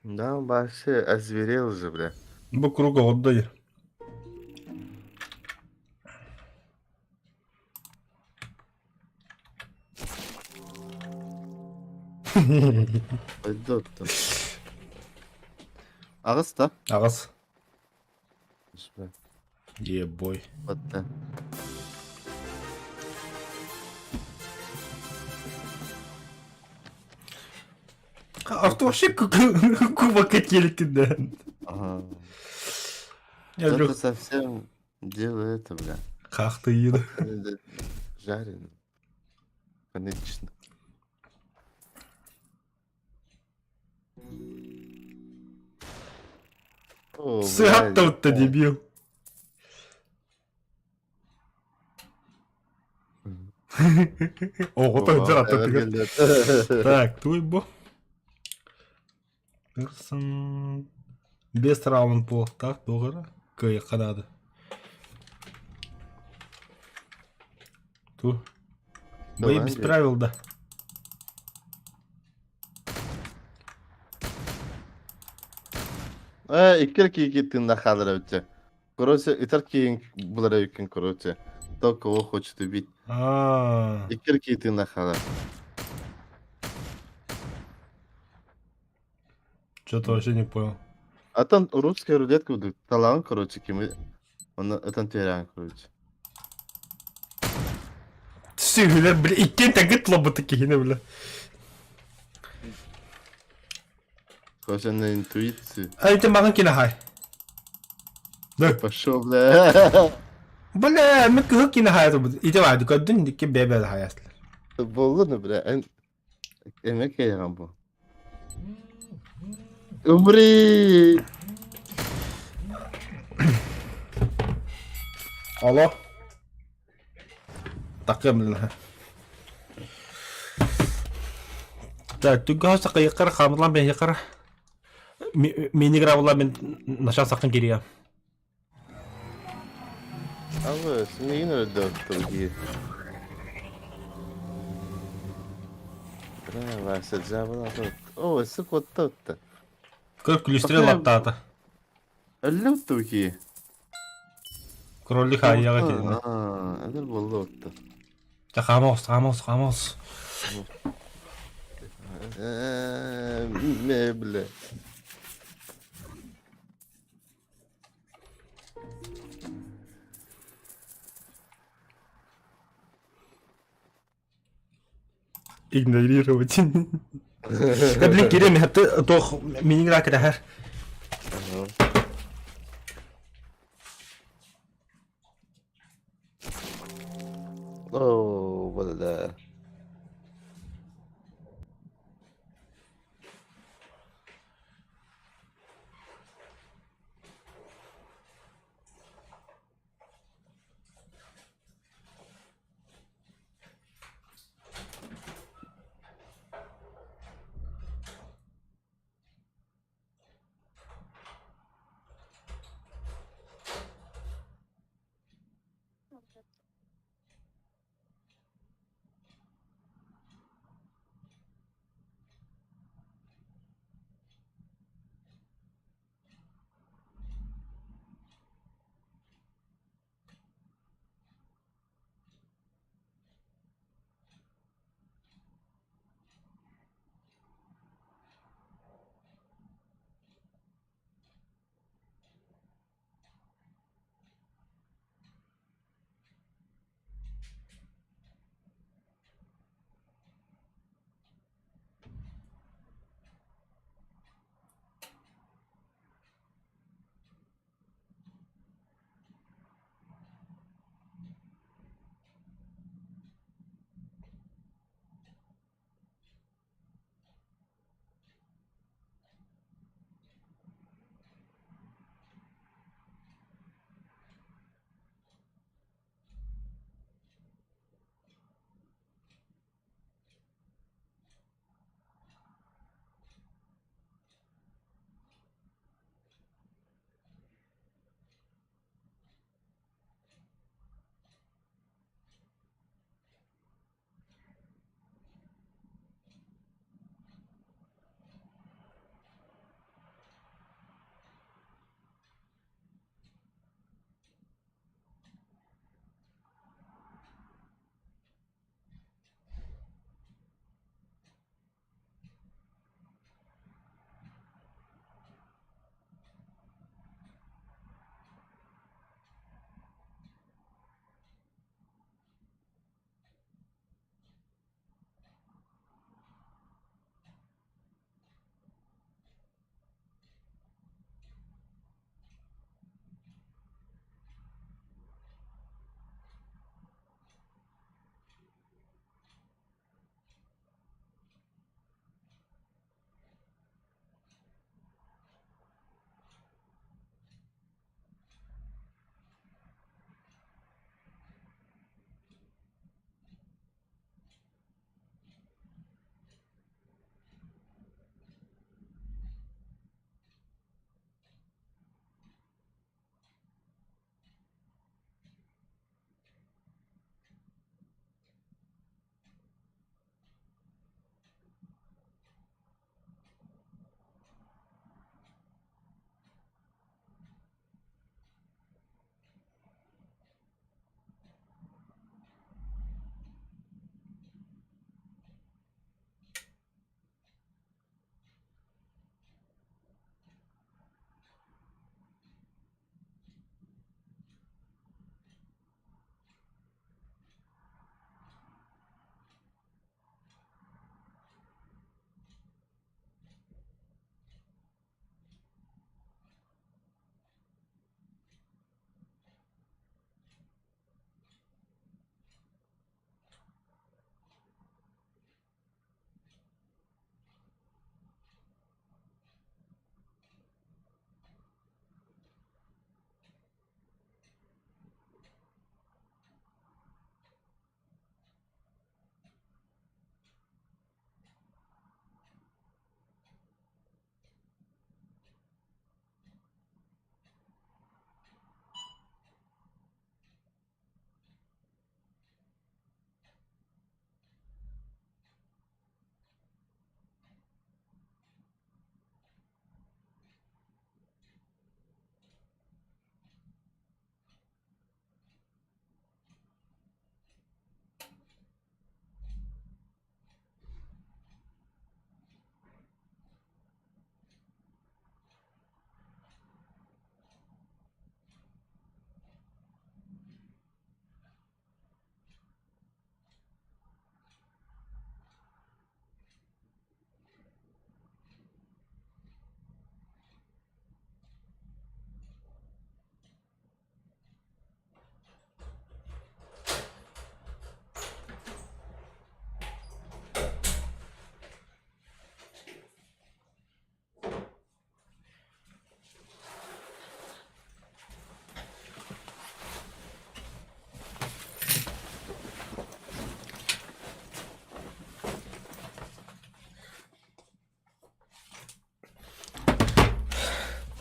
Да, он вообще озверел же, бля. Бу круга отдай. Пойдет там. Ағыс та? Ағыс. Бля. Ебой. Вот да. Артур вообще кубок да. Ага. Я Это говорю, совсем дело это, бля. как ты еду. Жарено. Конечно. О, Сыат-то дебил. Ого, Так, туй бу. Без раунд буолуохтаах туох эрэ кыайыахха наада. Ту. Бои без правил, да. Э, икки киики тыынна хаалар эбит Короче, итар киин булар эбиккин, короче. Кто кого хочет убить. А. Икки кии тыынна хаалар. Что-то вообще не понял. А там русская рулетка будет. Талант, короче, ким... Он это терян, короче. Сүһүлэр, бля, иккиэн тэҥҥэ лоббута киһини, бля. Короче, на интуицию. А это маған кинахай. Да. Пошел, бля. Бля, мен кыһыл кинахай ити баады көрдүн дикки бэбэ хаяслар. Боллуну, бля. Эме кэйган бу. Умри! Алло. Такым Так, түггө сакайыккар хамылан бен якар. Мини гравла мен наша сакын кирия. Абы, смигин өлдө дии. Бля, Вася, жабыла О, сык отта отта. Көр күлүстүрэ лаптаата. Өллө отта ки. Кролик аайыаҕа итиннэ. Аа, эдэр буолла отто. Чэ, хаама оҕус, хаама оҕус, хаама оҕус. Мэ, бля. Игнорировать. Да, блин, Кирилл, ты тох мини-игра кэтэһэр. Оо, бля.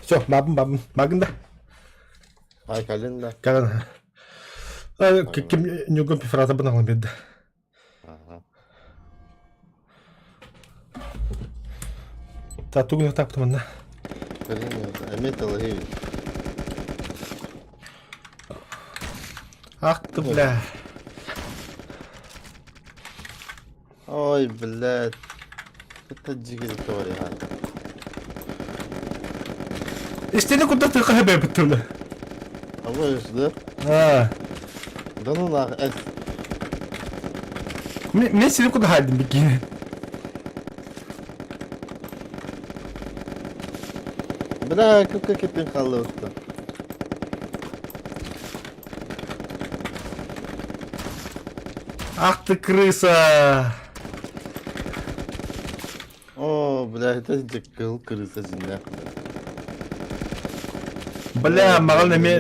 Все, бабын, бабын. Багын да. Ай, кэлин да. Кэлин. Ким ньугун фразабын алан берді. Ага. Та тугун таптым манна. Кэлин эмиэ тылыһыы. Ах ты, бля. Ой, блядь. Это дигил говорят. Истини куда ты хабе битүле. А вы да? А. Да ну нах, эс. Мен сени куда хайдым бикини. Бля, как кеттин халлы Ах ты крыса! О, бля, это диккыл крыса зиннях. Бля, маған эме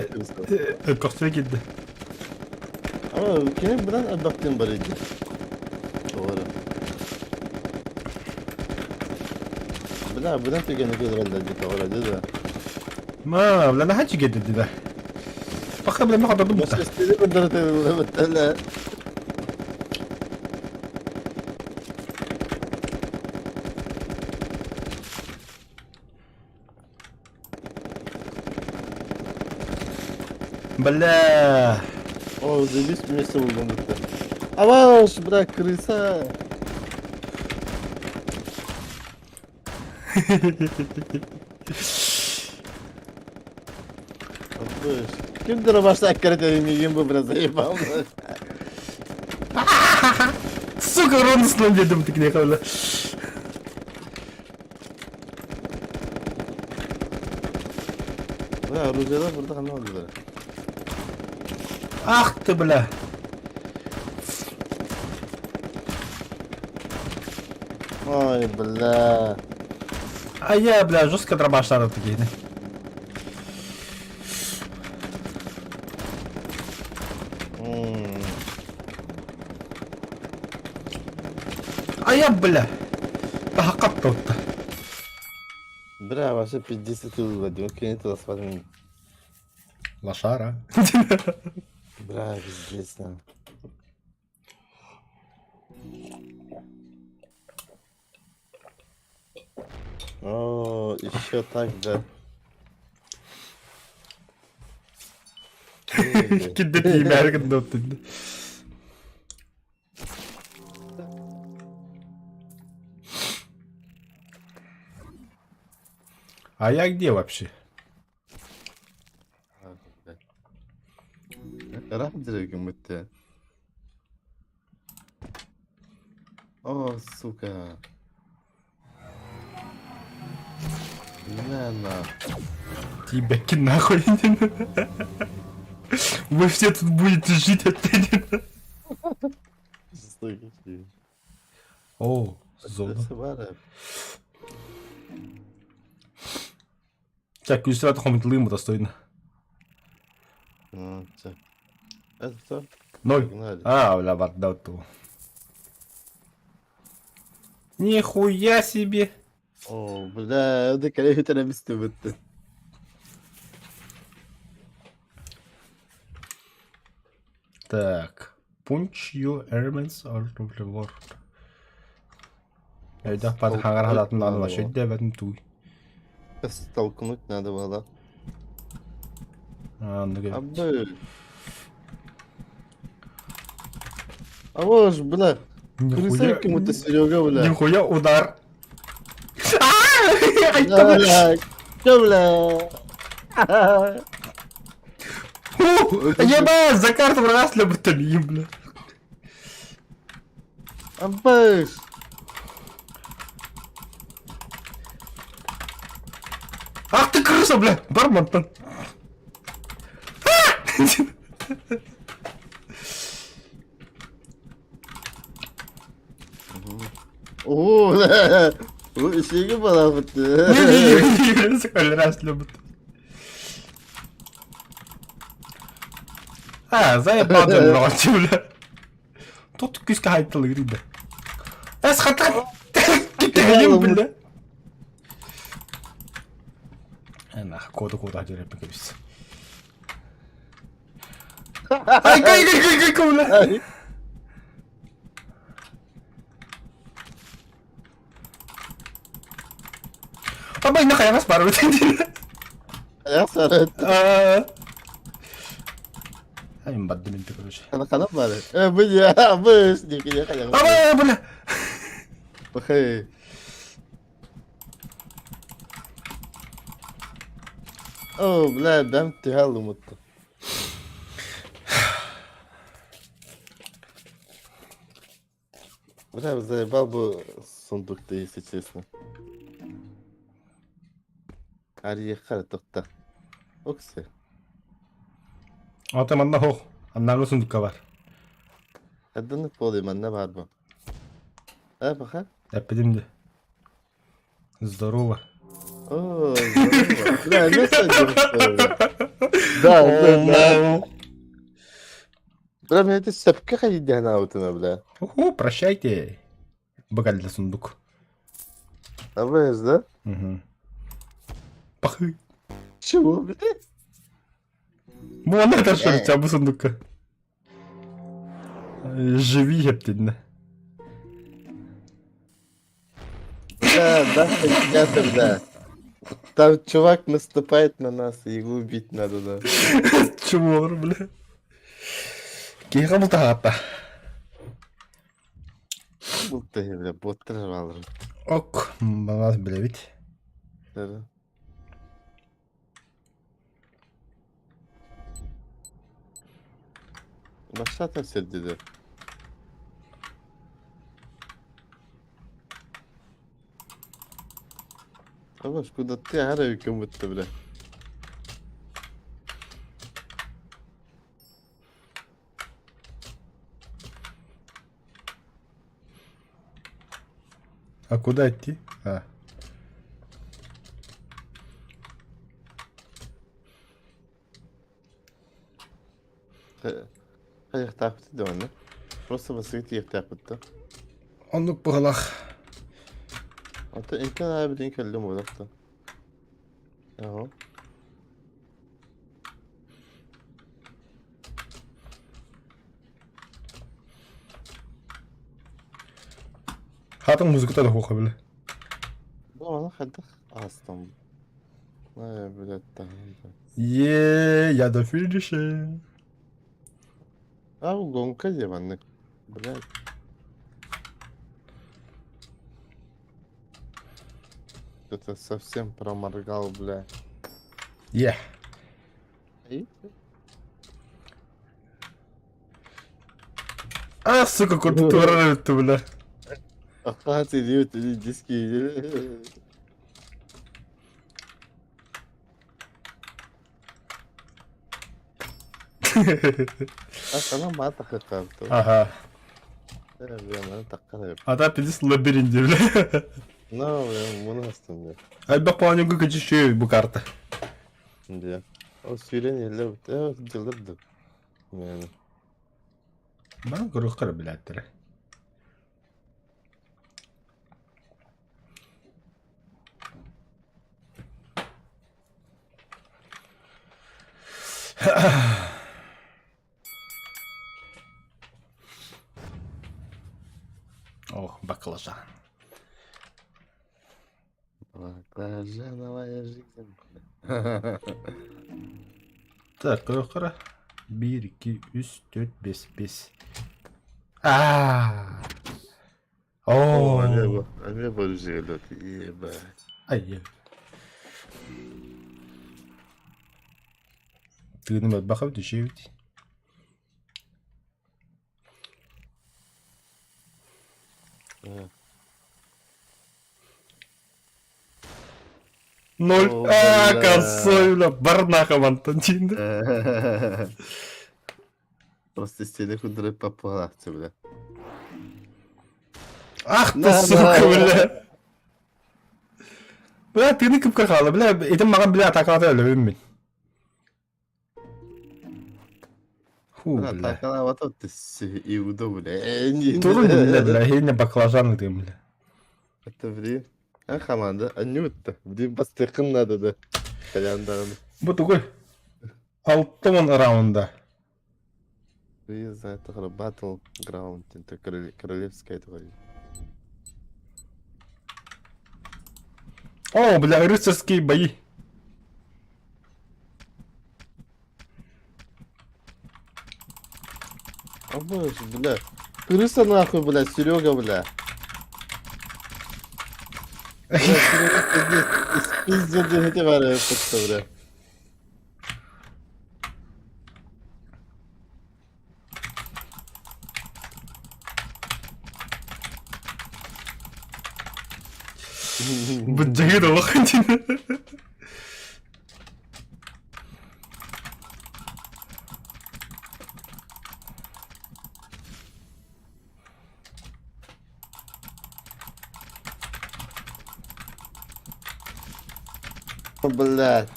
көхсү кирди. Ama кини бынан элбэхтин бар иди. Doğru. Бля, бынан түгені көдірәлдер дии тоҕо да. Ма, бля, наһаа үчүгэй да. Пока, бля, мага додум Бас истили быдырты Бля. О, заебись, вместе булдум бутта. Аваш, бля, крыса. Абыш. Кимдер башта аккарат миигин бу бля заебал. Сука, ровно слон дедим такие бля. Бля, оружиелар burada ханна oldular. Ах ты, бля. Ой, бля. А я, бля, жестко дробаштары такие. М. А я, бля. Тахакап тут. Бля, вообще 50 ылла, дима, кини тыласпатым. Лошара. Бля, пиздец, на. О, еще так, да. Кидде тиимээри гынна А я где вообще? Ыраах дьиэ О, сука. На на. Тибеки нахуй. Вы все тут будете жить опять. Жестокий. О, зона. Так, күлсүрат хомитлыым достойно. Ну, Это кто? Ноль. Погнали. А, бля, барда ту. Нихуя себе. О, бля, это коллеги террористы бытты. Так. Punch you elements out of the world. Өйдөөх пат хаҥар халатын Надо вообще было. дэбэтин туй. Столкнуть надо было. А, ну А, бля. А вот ж, бля, крыса кому-то Серега, бля. Нихуя удар. Бля, чё, бля? Еба, за карту раз любит бля. Абыш. Ах ты крыса, бля! Бармантан. О, бля. Серега была вот. Раз любит. А, заебал ночью, бля. Тут күскә хайтылы гриде. Эс хата. Китәйем, бля. нах, кода-кода дьөрөппүн кэбис. Ай, кай, кай, кай, кай, бля. Абай, на хайаҕас баар эбит. Хайаҕас баар эбит. Ай, бардым инте, короче. Хана хана баар. Э, бля, быс, не хайаҕас. Абай, бля. Бахай. О, бля, бэм түһэ алымытты. Бля, заебал бы сундук ты, если честно. Арыйыахха тохта. Оксе. Ата манна хоох. Аннааҕы сундукка бар. Хадданы полый манна бар бу. А, пока? Эппитим де. Здорово. О, здорово. Бля, ну Да, да, да. Бля, мне это сепке ходить на бля. Уху, прощайте. Бакальда сундук. А вы, да? Угу. Пахы. Чего, бля? Бу онно это бу сундукка. Живи хептинне. Да, да, да, да. Там чувак наступает на нас, и его убить надо, да. Чувор, бля. Киһи бултаһаатта. Бултаһы, бля, боттар алыр. Ок, балас билэбит. Да. Башата сирдиде. Абаш, куда ты ара үкөмүттэ, бля. А куда идти? А. Хайыахтаахпыт да онно. Просто басыгы тиэхтээхпит да. Оннук быһылах. Ата инкен аабитин кэллим буолахта. Аһо. Хатын музыката да хуха бile. Бу аны хайдах аастам. Э, блядь, Е, я до финиша. А, гонка дии маннык. Блядь. Это совсем проморгал, бля. Е. А, сука, курдук турар эбитти, бля. Ахаат идиот, или диски. А маа тахыахтаабыт. Аха. Бля, Ата пиздец лабиринт, бля. Ну, бля, муну астым, бля. Элбэх планега көчүшү бу карта. Бля. Ол сүүрэн иһиллэ дьылыр да. Мээнэ. Бан көрүөххэ билээттэрэ. Ох, баклажан. Баклажановая жизнь. Так, көрүөххэ Биир, икки, үс, түөрт, биэс, биэс. Аа. О, Оо. эмиэ борузелот, ебать. Ай. Тыыным элбэх эбит, үчүгэй эбит. Ноль. О, Аа, бля. косой, бля, барнаха мантан тиийдэ. Просто стены кудры попалахты, бля. Ах ты, На, сука, на. бля. Бля, тыыны кыпка хаала, бля, этим маған, бля, атакалата өлөбүм мин. Фу, Бля, бля. так вот ты иуда, бля. Не, Турун, бля, бля, хейне баклажаны ты, бля. Это блин. А команда, а нют-то, блин, бастыкын надо, да. Кэлэн даҕаны. Бу тугуй? 60 раунда. Я знаю, это Battle Ground, это королевская твоя. О, бля, рыцарские бои. А боже, бля. Крыса нахуй, бля, Серега, бля. Бля, Серега, пиздец, пиздец, эти бары, бля. Быдьаһыы да улахан Блядь.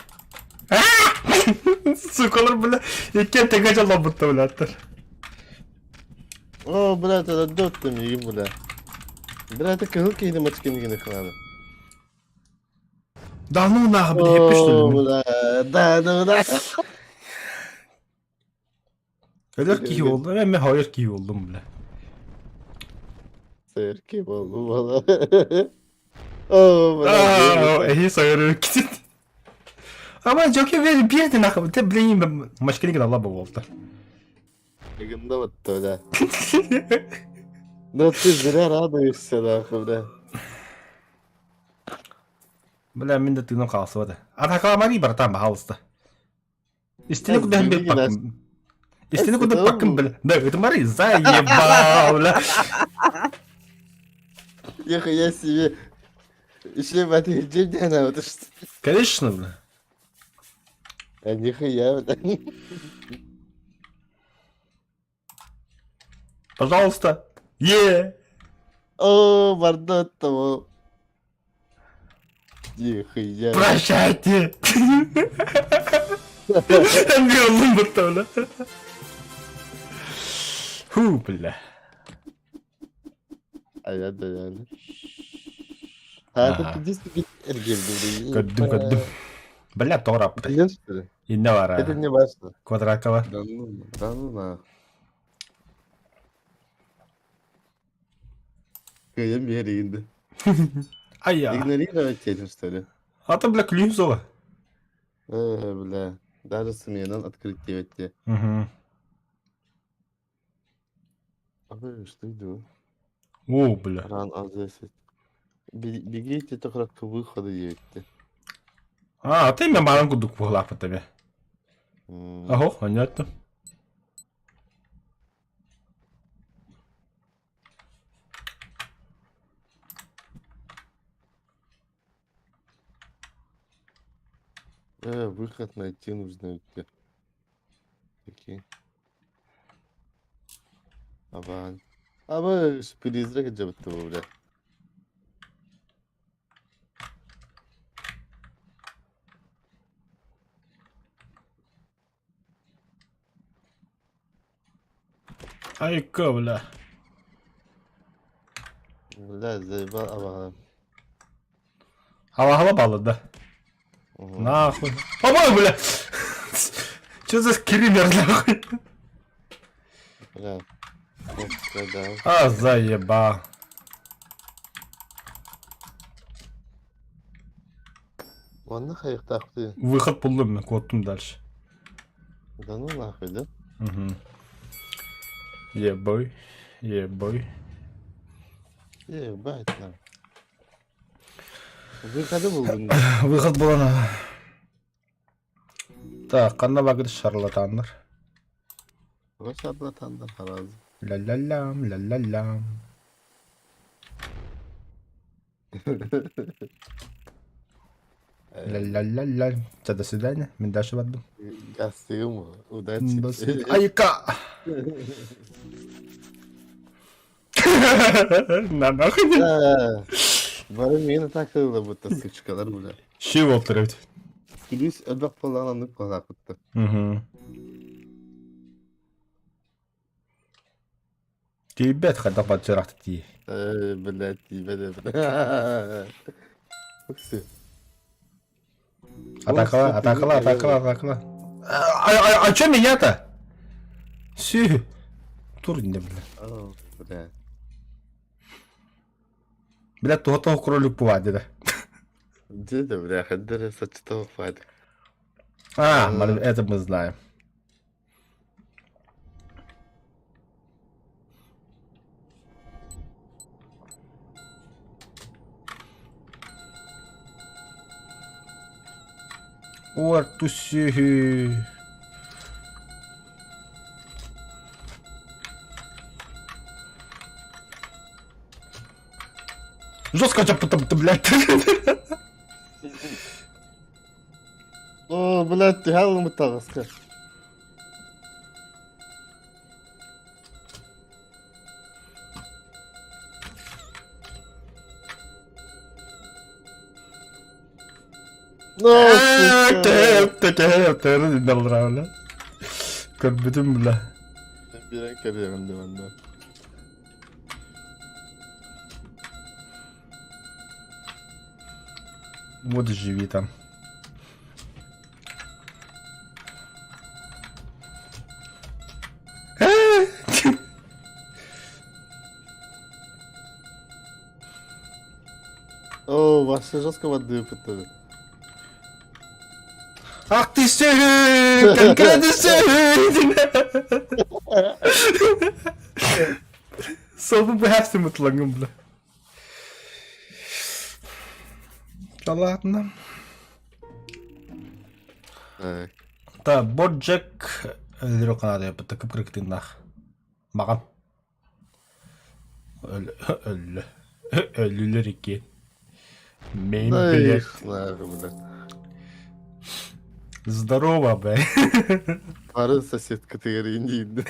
Сукалар, бля, икки тэҥэ дьолломмутта, блядтар. О, блядь, это дот мигин, бля. Бля, это кыһыл киһини мачкин гини хлада. Да ну нахуй, бля, хеппи, что ли? Бля, да, да, да. Өлөр киһи буоллум, эмэ хойор киһи буоллум, бля. Сырки буоллум, буола. О, бля. Эһи сойор китит. Ама жоке бери биэрди нахуй, те блин, мачкини гына буолта. Гында вот бля. Ну ты зря радуешься, нахуй, бля. Бля, мин да тыыным хаалсыбата. Атакаламари, братан, пожалуйста. Истини куда бир Истини куда паккын бля. Да, это Мари, заебал, бля. Нихуя себе. Еще в этой день она вот что. Конечно, бля. А нихуя, бля. Пожалуйста. Е. О, бардак того. Нихуя. Прощайте. Ыллым бутта, бля. Фу, бля. Айа да yani. А это пиздец эргилди. Көрдүм, көрдүм. Бля, тоҕо Билэр что ли? Инне бар. Это не важно. Квадратка бар. Да ну, да ну нахуй. Кыйым биэригинди. Ай-я. Игнорировать этим, что ли? А то, бля, ключ зова. Бля, даже сменан открыть тебе. Угу. А вы что иду? О, бля. Ран А10. Бегите только к выходу едете. А, ты меня баран кудук пуглапа тебе. Ого, понятно. Выход найти нужно идти. Такие. Абан. Аба, призрак жабытты бля. Айка, бля. Бля, заебал абаҕа. Алаһала баллы, да. Нахуй. Помой, бля! Что за скример, нахуй? Бля. Да. А, заеба. Онно хайыктаахпытый. Выход буллум, куоттум дальше. Да ну нахуй, да? Угу. Ебой. Ебой. Ебать на. Выходы булдун. Выход булана. Так, ханна багыт шарлатаннар. Тоҕо шарлатаннар харазы. Ля-ля-лям, ля-ля-лям. Ля-ля-ля-ля. Чэ, до свидания. Мин дальше бардым. Гастыгым удачи. До свидания. Айка! На нахуй. Да. Бары мени такылла будто сучкалар бля. Ши болуп эбит. Күлүс элбэх буоллаҕына оннук буолаахпыт. Угу. Тиийбэт хайдах баччыраахтык тиий. Э, блядь, тиийбэт бля. Уксы. Атакала, атакала, атакала, атакала. А, а, а чё меня-то? Сүү. Тур инде, бля. О, бля. Бля, туһа кролик бува деді. Деді, бля, хаддары сачтого файда. А, это мы знаем. Уор тусүһү. Жестко потом, блядь. О, блядь, ты халым таҕыска. Көрбүтүм бля. Биирэн кэлиэҕин да манна. Вот живи там. О, вообще жестко воды выпытали. Ах ты сүһү! Конкретно сүһү! Собу быһаасты мутлаҥым бля. Да ладно. Так. Та Боджек өлөрө канада yapıtta кып-кырык тыыннаах. Маҕан. Өллө. Өллүлэр икки. Мейн Да блядь. их нахуй, бля. Здорово, бля. Бары соседка тегерин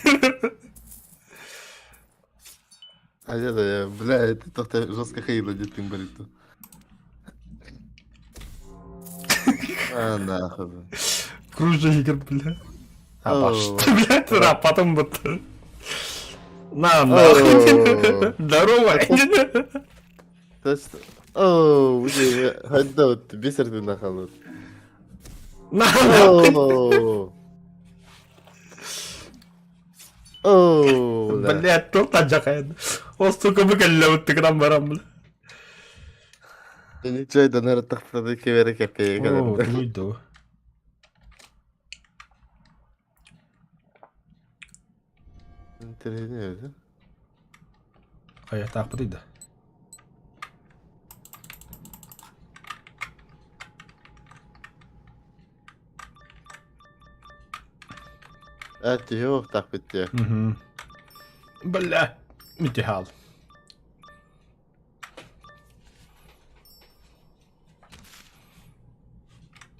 А я, да, я, бля, это то жестко хейла дитин барито. А, нахуй. бля. Кружок, бля. А, О. блядь, да, потом вот. На, нахуй. Здорово. То есть, о, бля, хадда вот, бисер нахалут. На, нахуй. О, О, бля. Блядь, тут ажакайын. Ол сука бүкілі өтті грамм барам, бля. Ничего, да, наверное, тахтады кевере кепе. О, уйду. Интересно, да? Хайа тааппыт да. А, тихо, так битте. Угу. Бля, митихал.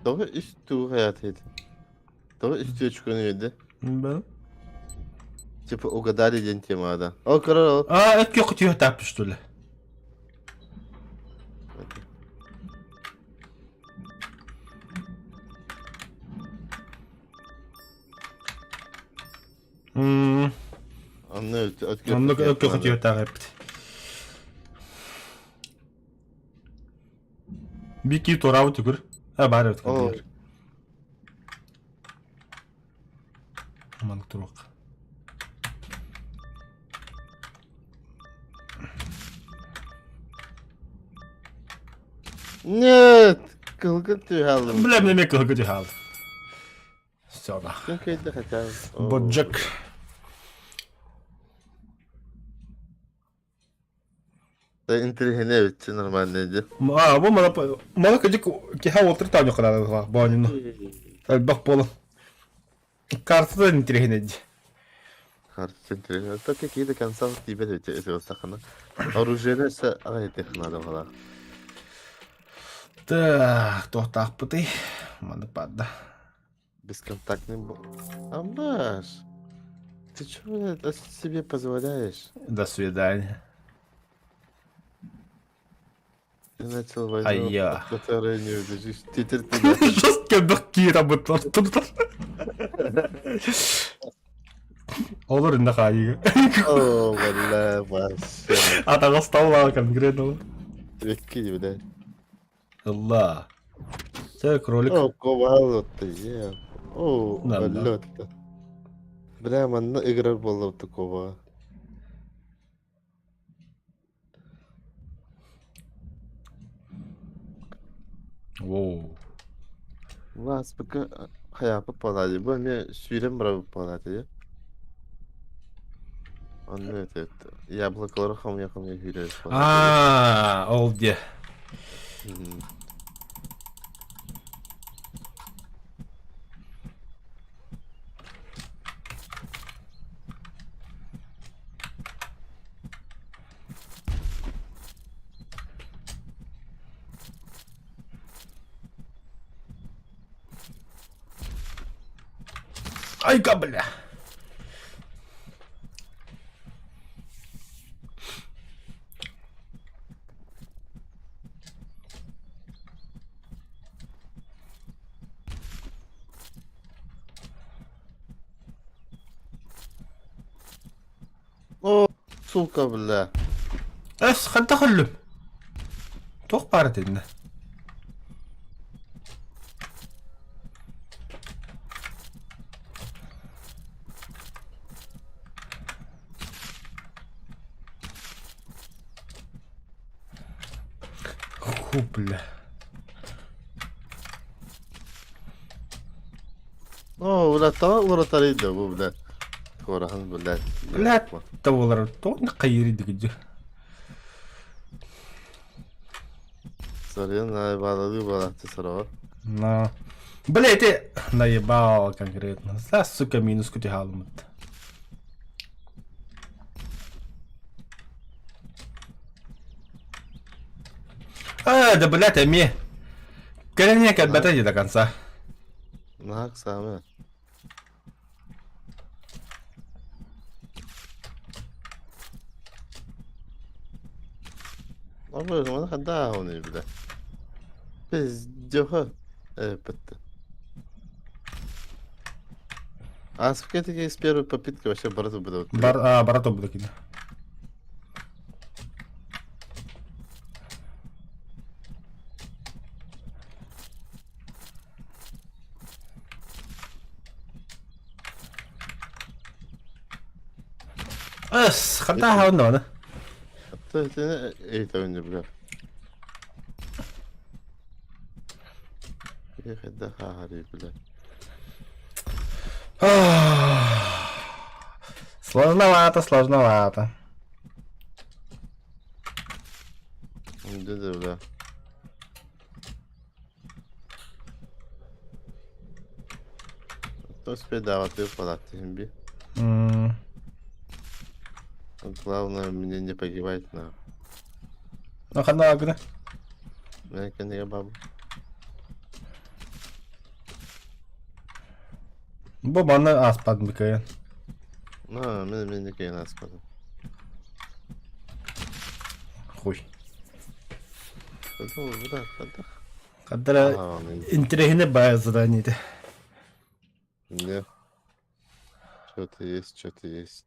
Doğru üstü hayat edi. Doğru üstü çıkıyor edi. Бля. Типа угадали день тема, да. О, корол. А, это кё тааппыт что ли? Анны Оннук өккө хотиотаах эппит. Бики туораабыт түгүр. А баар эбит О. кырдьыгар. Маннык туруох. Нет, кылгын түһалым. Бля, мне кылгы түһаал. Все нах. Ким кейді хотя бы. Боджек. Да интеллигент бит нормально ди. А, бу мана мана кыдык киха олтыр тааньо кынады боонину. Элбэх буолан. Картада интеллигент ди. Карты интеллигент. Так какие-то конца тебе ведь это сахана. Оружие с ага технада была. Так, туохтаахпытый. Маны падда. Бесконтактный бо. Амбаш. Ты чё это себе позволяешь? До свидания. Ты начал войну, А я. от которой не убежишь. Теперь ты нахуй. Жестко бэкки работал. Олор инна хаайыга. О, бля, вообще. Атаҕасталлаа конкретно. Векки, бля. Алла. Це кролик. О, ковал е. О, Да, да. өллө Бля, манна ыгырар буолла такого. Воу. Вас пока хайапы палати. Бу эмиэ сүүрэн барабыт палати. Онно это яблоколары хомуйа-хомуйа сүүрэр палати. А, ол де. Айка, бля! О, сука, бля. Эс, ханта хөллүм? Туох баар итиннэ? Ху, бля. О, бля, тоҕо уларытарый да бу, бля. Туораһын, бля. Бля, табылар тоҕо хайыырый дигидьи. Сарыйан наебалалыы буолааччы сороҕор. На. Бля, эти наебал конкретно. За, сука, минус кутихалымыт. А, да, блядь, эми. Кэлэн кэлбэтэ дии до конца. Наһаа ыксаама. Абы, маны ханна ааҕыный, бля? Пиздёха. Эппетте. А с первой попытки вообще барыта будет. Бар, а, барата будет кини. Эс, ханна онно. Эй, бля. Бля. Сложновато, сложновато. Да, бля. То успей би. Главное мне не погибать на. Ну, ханна гына. Мен кенеге бабу. Бу маны аспад бикайын. На, мен мен не аспадым. Хуй. Ну, бля, хада. Кадра интересный бай задание. Не. Что-то есть, что-то есть.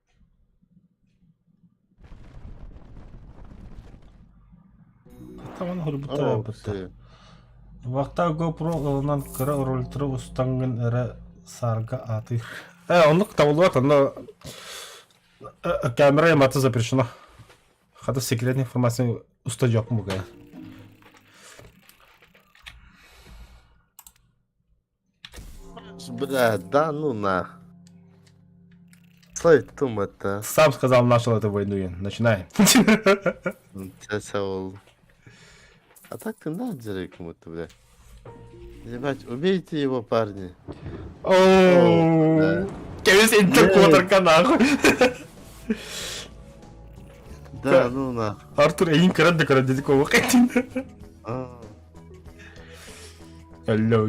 Таман хорбута бутта. Вахта GoPro ылынан кыра ролитры устаңгын эрэ сарга атыр. Э, оннук табылбат, онно камера ямата запрещено. Хата секретная информация уста жок бугая. Бля, да ну нах. Слай тумата. Сам сказал, начал эту войну, Начинаем. Ол. А так ты на кому-то, бля. Ебать, убейте его, парни. Ооо. Кевис интерквотерка нахуй. Да, ну нах. Артур эйин кырат да кырат дедик оба кайтын. Алло.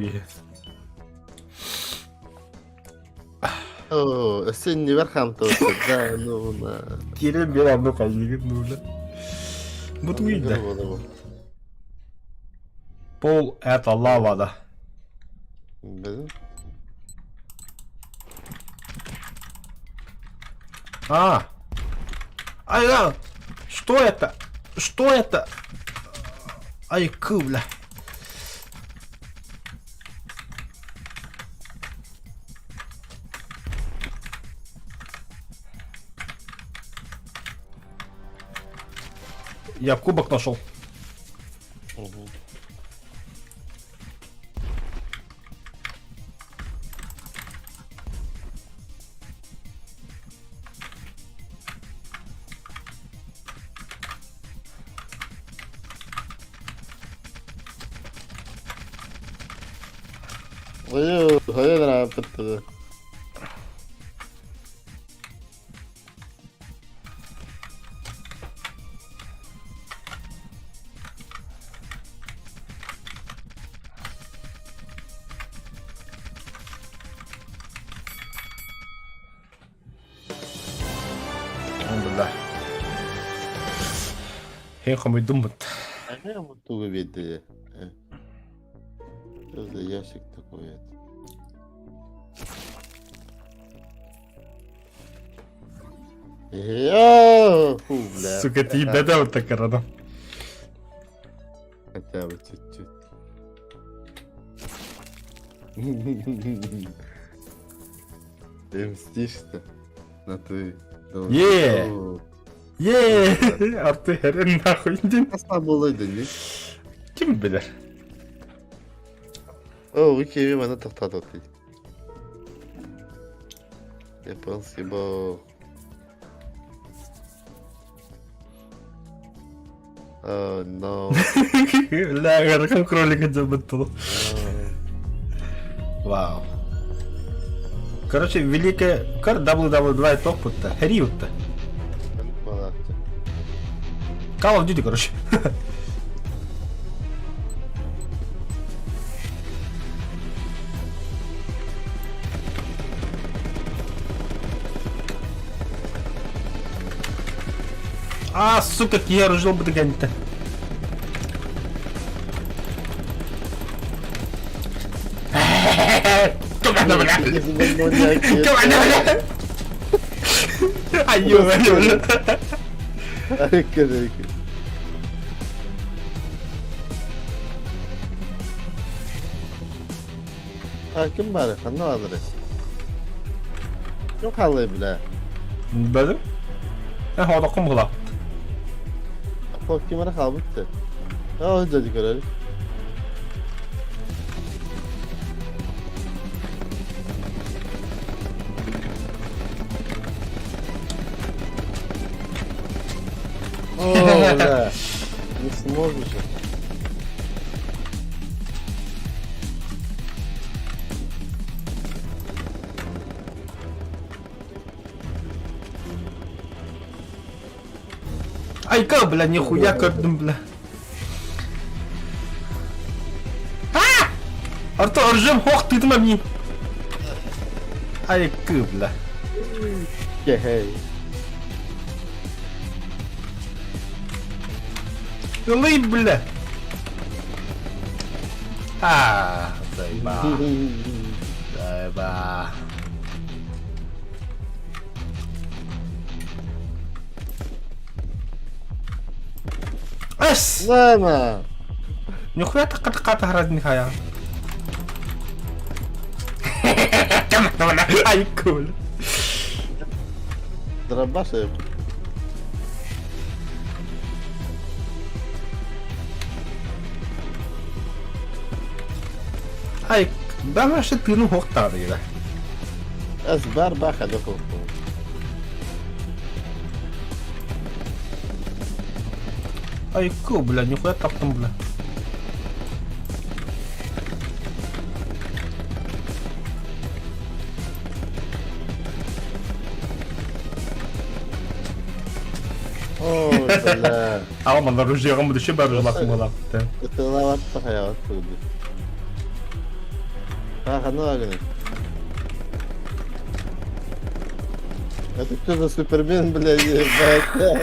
О, сен не верхам то, да, ну на. Кирен бер анны кайыгын ну Бу туйда. Пол это лава да. Да. А! Ай, да! Что это? Что это? Ай, кубля. Я кубок нашел. Угу. Ой, хайа быттыгы. Alhamdulillah. Һин хомуйдуммут. Эмиэ тугу биэрдилэр? Что за ящик такой это? Фу, бля. Сука, тиийбэтэ вот такарана. Хотя бы чуть-чуть. Ты мстишься на ты. Е! Е! Арты херен нахуй дин. Аста болойду не? Ким билэр? О, Викиви маны тоқтатып дейді. Японский бог. Oh no. Бля, ыарахан кролика дьабыттылы. Вау. Короче, великая... Кар WW2 топпутта. Хериутта. Call of Duty, короче. А, сука, я ружил бы догонять-то. Кем бля? Айю, айю, Айкы, А ким бары? Ханна баары? Ким хаалай бля? Бәдім? Ә, одаққым қылап. Хоп, ким эрэ хаалбыт да. Аа, дьэ көрөр. О, бля. Не сможешь же. Айка, бля, нихуя көрдүм, бля. А! Арто оржым хох тытыма мин. Айкы, бля. Кэхэй. Ылый, бля. А, заеба. Заеба. Эс! Нама! Нихуя таққа таһарадын хая. Айкул. Дробаш Ай, баҕар тыыным суохтаҕа Эс бар баха да Айку, бля, нихуя таптым, бля. Ой, бля. Аҕам оружиеҕым будущее бар ружьелаахпын буолаахпыт. Ытылаабатта хайаҕат тугуй. А, ханна багыный? Это кто за Супермен, блядь, ебать?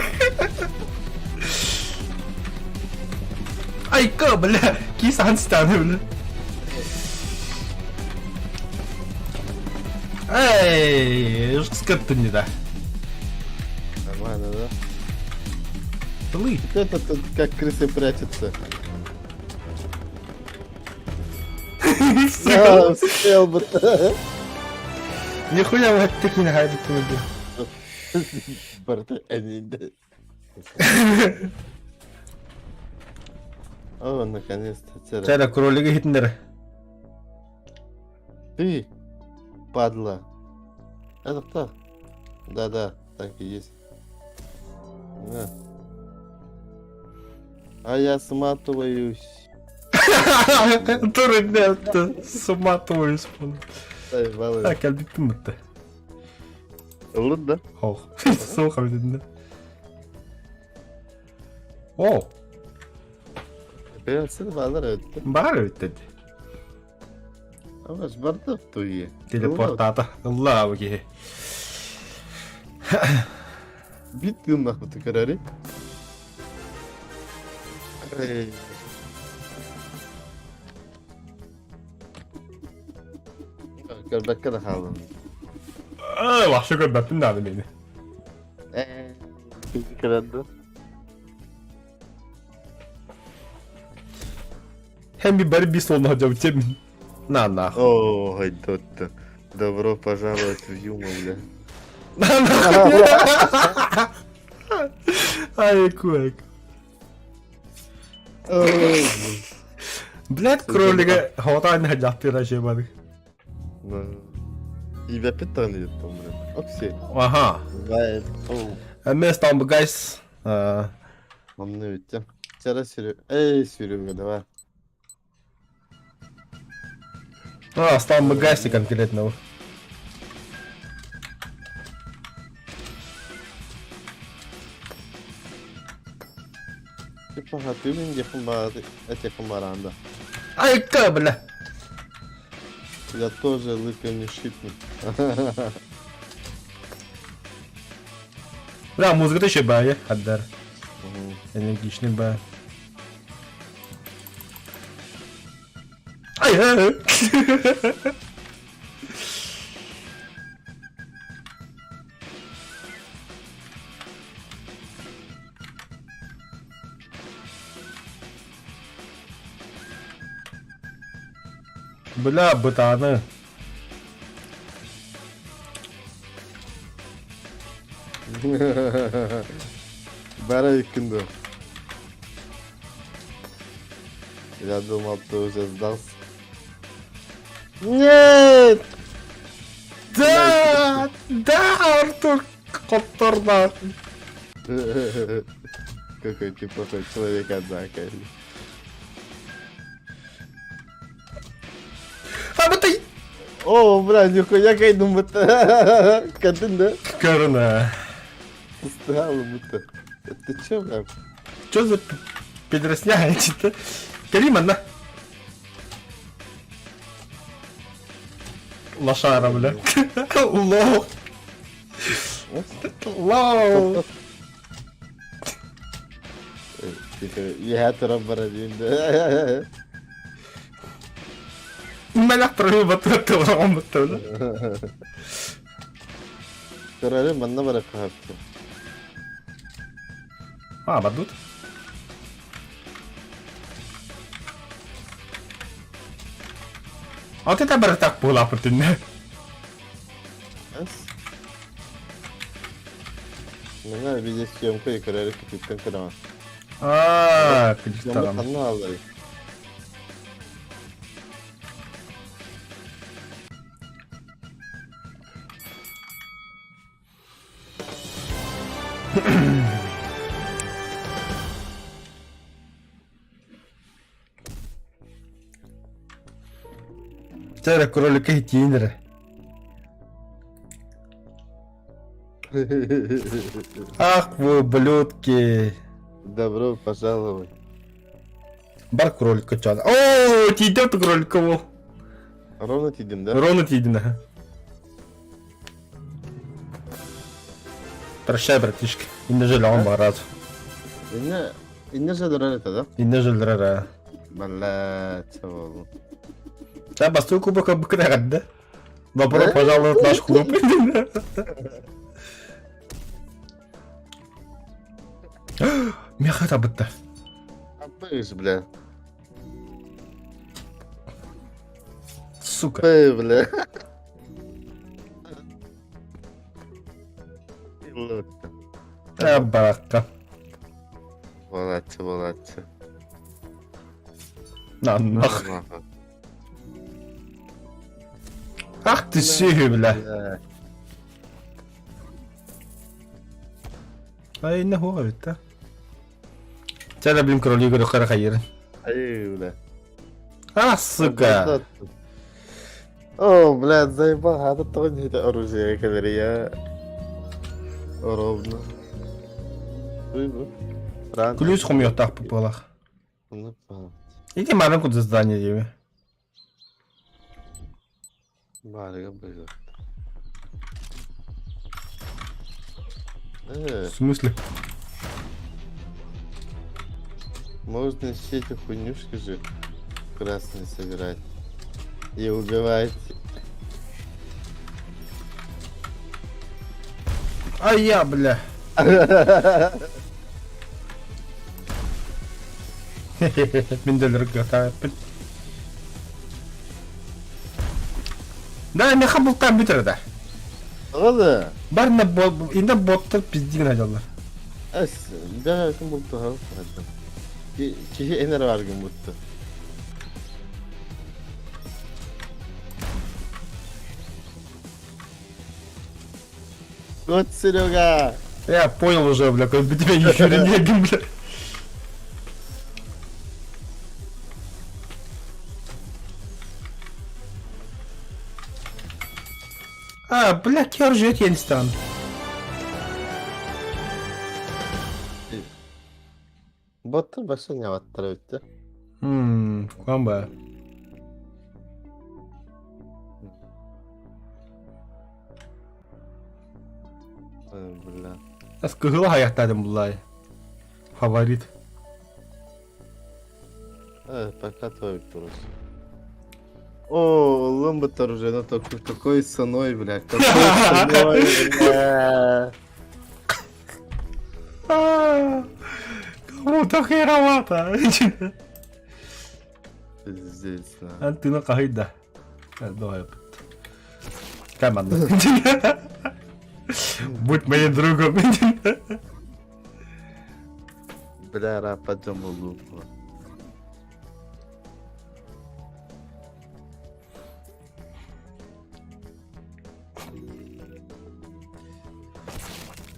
Айка, бля, киис аһан ситааны, бля. Эй, скаттын да. Нормально, да? Тылы. Это тут как крысы прячется. Сука. А, успел бы. Нихуя вы такие нахайдите, бля. Барты, они, да. О, наконец-то. Чэ эрэ, кролигы иһитиннэр. Ты, падла. Это кто? Да-да, так и есть. На. А я сматываюсь. Турунетта, сматываюсь. Заебало. А, кэлбиппин бытта. Ыллыт да? Ох, суох эбитиннэ. О, Операция баалар эбит. баар эбит дии. Абас барда туйи. Телепортата. Ылла бу киһи. Бит гыннахпыты көрөри. Көрбөккө да хааллым. Вообще көрбөппүн даҕаны мени. Көрөдү. Hem bir бары бис олна хадьабытем. На на. О, хайдотта. Добро пожаловать в Юму, бля. На на. Ай, куэк. Блядь, кролига хотан хадьяттыра жебады. Ибэппит даҕаны диэттим, бля. Окси. Аха. Бай. Мест там, guys. Онно бүттэ. Чара сүрү. Эй, сүрүмгэ давай. А, стал Магаси конкретно. Типа хатыыбын диэххин баҕа этиэххин бараан да. Айка, бля! Я тоже лыком не шипну. Бля, музыка еще бая, Хаддар. Энергичный бая. Ай, ай, ай. Бля, бытаны. Бара иккин дуо? Я думал, ты уже сдался. Нет! Да! Да, Артур! Хотторда! Какой ты плохой человек, однако. А бытай! О, бля, нихуя кайдым будто. Кадын, да? Корона. Стало будто. Ты чё, бля? Чё за педросня это? Калима, на. Лошара, бля. Лох. Лоу. Иһэ туран барар да. Мэлэх туран батыра баттыла. Көрөрү манна бара каһапты. А, бадут. А ты там так була противне. Мына видео съемка көрөрү күтүттен көрөм. А, Съемка ханна алай. Чэ кролика хитиинere. Ах вы, ублюдки. Добро пожаловать. Бар кролика чан. О, тиийдэ кролика ол. Ровно тиийдим, да? Ровно тиийдин. Прощай, братишка. Инне жалеҕин баҕараат. Инне инне жадырар это, да? Инне жалырар. Блядь, ол. Да, бастуй кубок обыкновенно, да? Добро пожаловать в наш клуб. Меха табытта. Апыш, бля. Сука. Пэй, бля. Э, баракка. Буолааччы, буолааччы. Наннах. Ах ты сүһү, бля. Ай, инне хуа эбит да. Чэ, блин, кролик көрө хайырын. Ай, бля. А, сука. О, блядь, заебал, а тут тоже это оружие, говори, я ровно. Күлүүс хомуйуохтаах буолах. Иди марын куда здание диэби. Баарыга быһыы. В смысле? Можно все эти хуйнюшки же красные собирать и убивать. А я, бля. Мин да өлөргө Да, меха бултаан бүтэр да. Тоҕо да? Барна инде боттар пиздигин айдаллар. Эс, бэҕэ ким бултуһар Киһи энэр баргын бутту. Вот Серега! Я понял уже, бля, как бы тебя еще не бля. А, бля, кержет я не стану. Боттар башын няваттар өттө. Ммм, куан Бля. Ас кыһыл хайахтаадым буллай. Фаворит. Пока твой вопрос. О, ломбатор уже, ну такой, такой ценой, блядь, такой ценой, бля. Кому-то херовато. Пиздец, на. Антына хаһыйда. Давай. Команда. Будь моим другом. Бля, рапа глупо.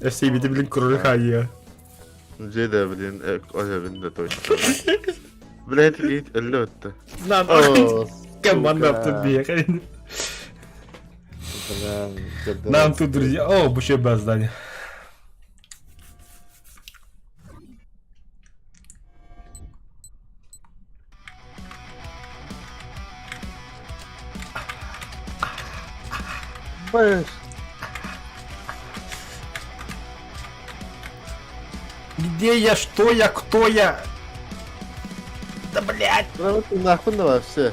FC блин, кролика я. Дьэ блин, ожебин да точно. Блядь, гит өллө Надо. Команда автобег. Нам тут, друзья. О, еще без здания. Бэш. Где я, что я, кто я? Да блядь! Браво ты нахуй да вообще.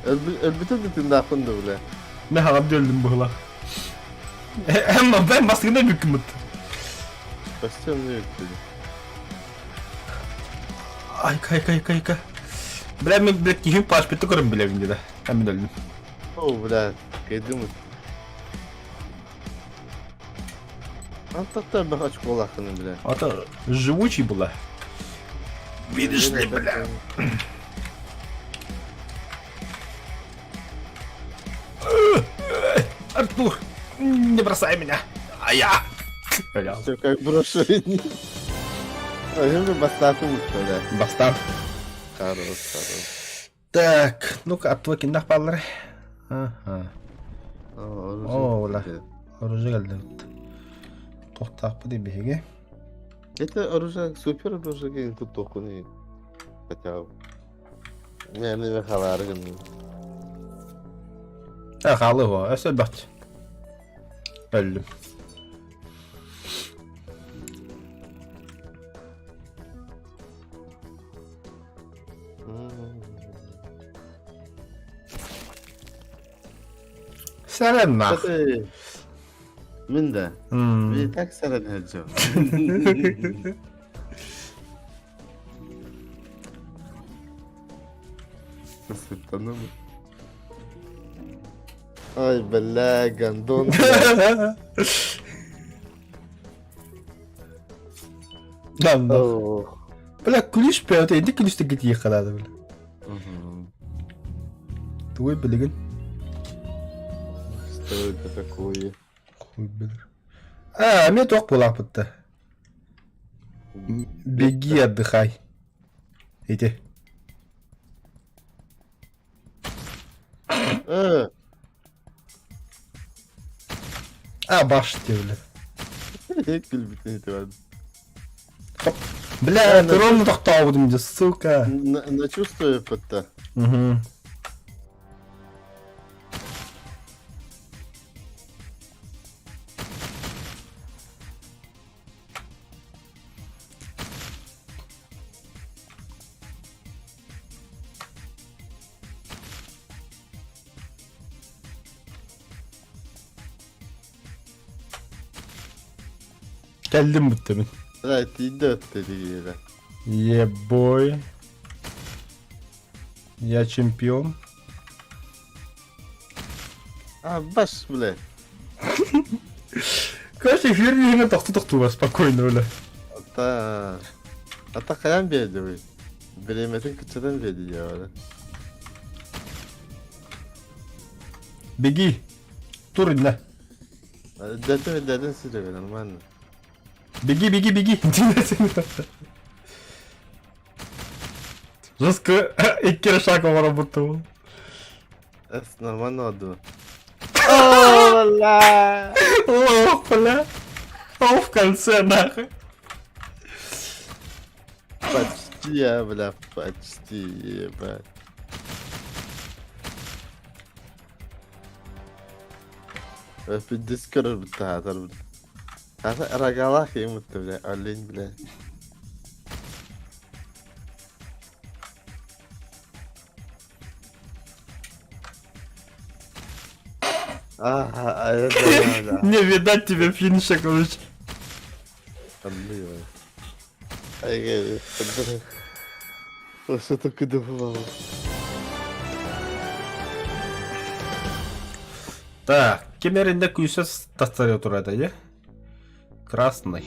Өлбүтүн ты нахуй да бля. Мен хаҕам өлдүм буһула. Эмма ben баскында бүкүмүт. Почти мне өттү. Ай, кай, кай, кай, кай. Бля, мен, блядь, киһим пашпетті көрім біле бінде да. Мен өлдүм. О, бля, кайдым. Антақта бір очко лақыны, бля. А то живучий была. Видишь ли, бля. Артур, не бросай меня. А я. Бля. Все как брошу. Ой, бастапы бля. Бастап. Хорош, хорош. Так, ну-ка, аттыга киннах бааллар. Ага. О, бля. Оружие келди. Тохтаахпыт биһиги. Это оружие, супер оружие, ген тут тохуны. Хотя бы. Не, не халар ген. Э, хаалы го, өсө бат. Өлдүм. Сәрен нах. Мин да. Мен так сәрен хаджам. Сытаным. Ай, бля, гондон. Да, Бля, күлүш пәөтө, инди күлүштө кетие калады, бля. Тугуй билигин? Что это такое? Хуй билэр. А, эмиэ туох буолаахпыт да? Беги, отдыхай. Ити. Э, А, баш бля. Күлбүтүн ити Бля, ты ровно тохтообутум дьэ, сука. На чувствую это. Угу. Кэллим бүттэ мин. Да, тиийдэ өттө тиийдэ. Ебой. Я чемпион. А, бас, бля. Короче, эфир иһинэн тохту-тохтууга спокойно бля. Ата... Ата хайан биэрдибий? Бириэмэтин кыччатан биэрди диэҕэ. Беги. Тур иннэ. Дэтин дэтин сирэбэ нормально. Беги, беги, беги. Жестко икки эрэ шаг оҥоробут Эс нормально одуу. О, бля! Лох, бля. О, в конце, нахуй. Почти, я, бля, почти, ебать. Пиздец көрөр бутаатар. Ата рогалах емутты, бля, олень, бля. Ага, это да. Не видать тебе финиша, короче. Ай, Что только добывал. Так, кемерінде күйсе тастары тұрады, иә? Красный.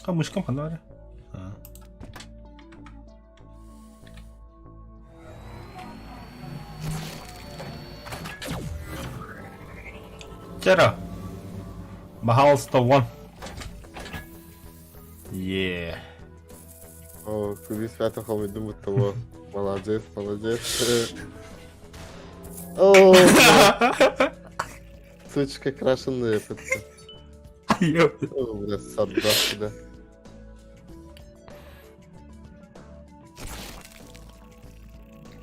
А мышкам ханара. Тера. Пожалуйста, one. Yeah. О, куди свято хомойдум того. Молодец, молодец. О, сучка крашеная. О, бля, садда сюда.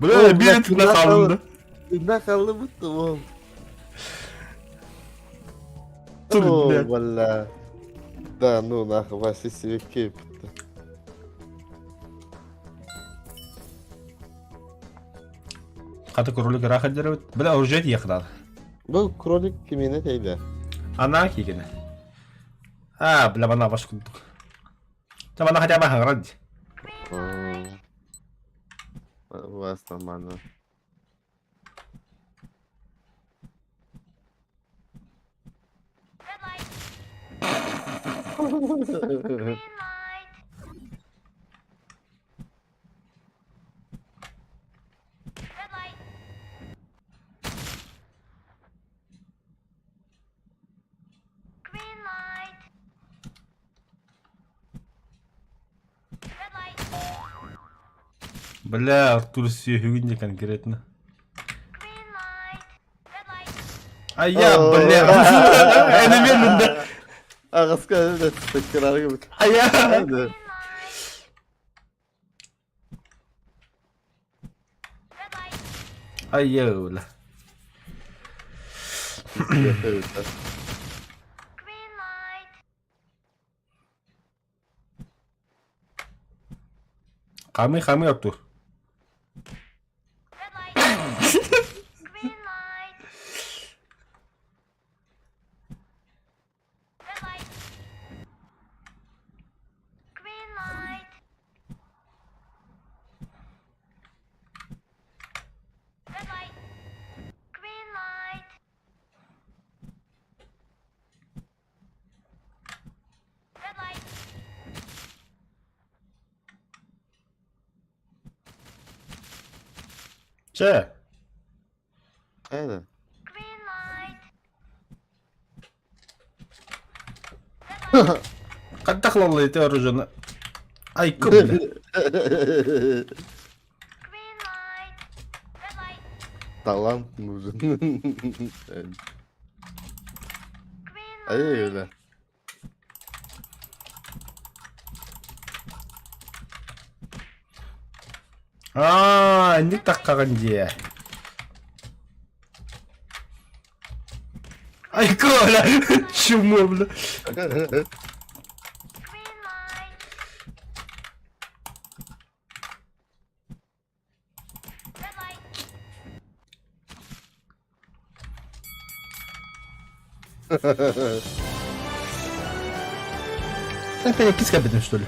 Бля, биир тына хаалынна. Тына хаалла бутта Тур, О, бля. бля. Да, ну нахуй, Вася себе кейп-то. Хата кролик ыраах деребит. Бля, оружие тиехтаах. Бу кролик кимиэнэ тэйдэ? Анаа киигинэ. А, бля, мана баш курдук. Та мана хотя бы хаҥарар дии. Вас нормально. Бля, Артур сүөһүгүн дьэ конкретно. А я, бля, энемиэн да. Аҕаска тэккэраарга А я. Айя, бля. Хамыы хамыы Артур. Чэ. Хайа? Хайдах ылаллар ити оружиены? Айкы бля. Талант нужен. Ай, бля. Аа, инник таххаҕын дьиэ. Айка, бля, чмо, бля. Опять киска бедем, что ли?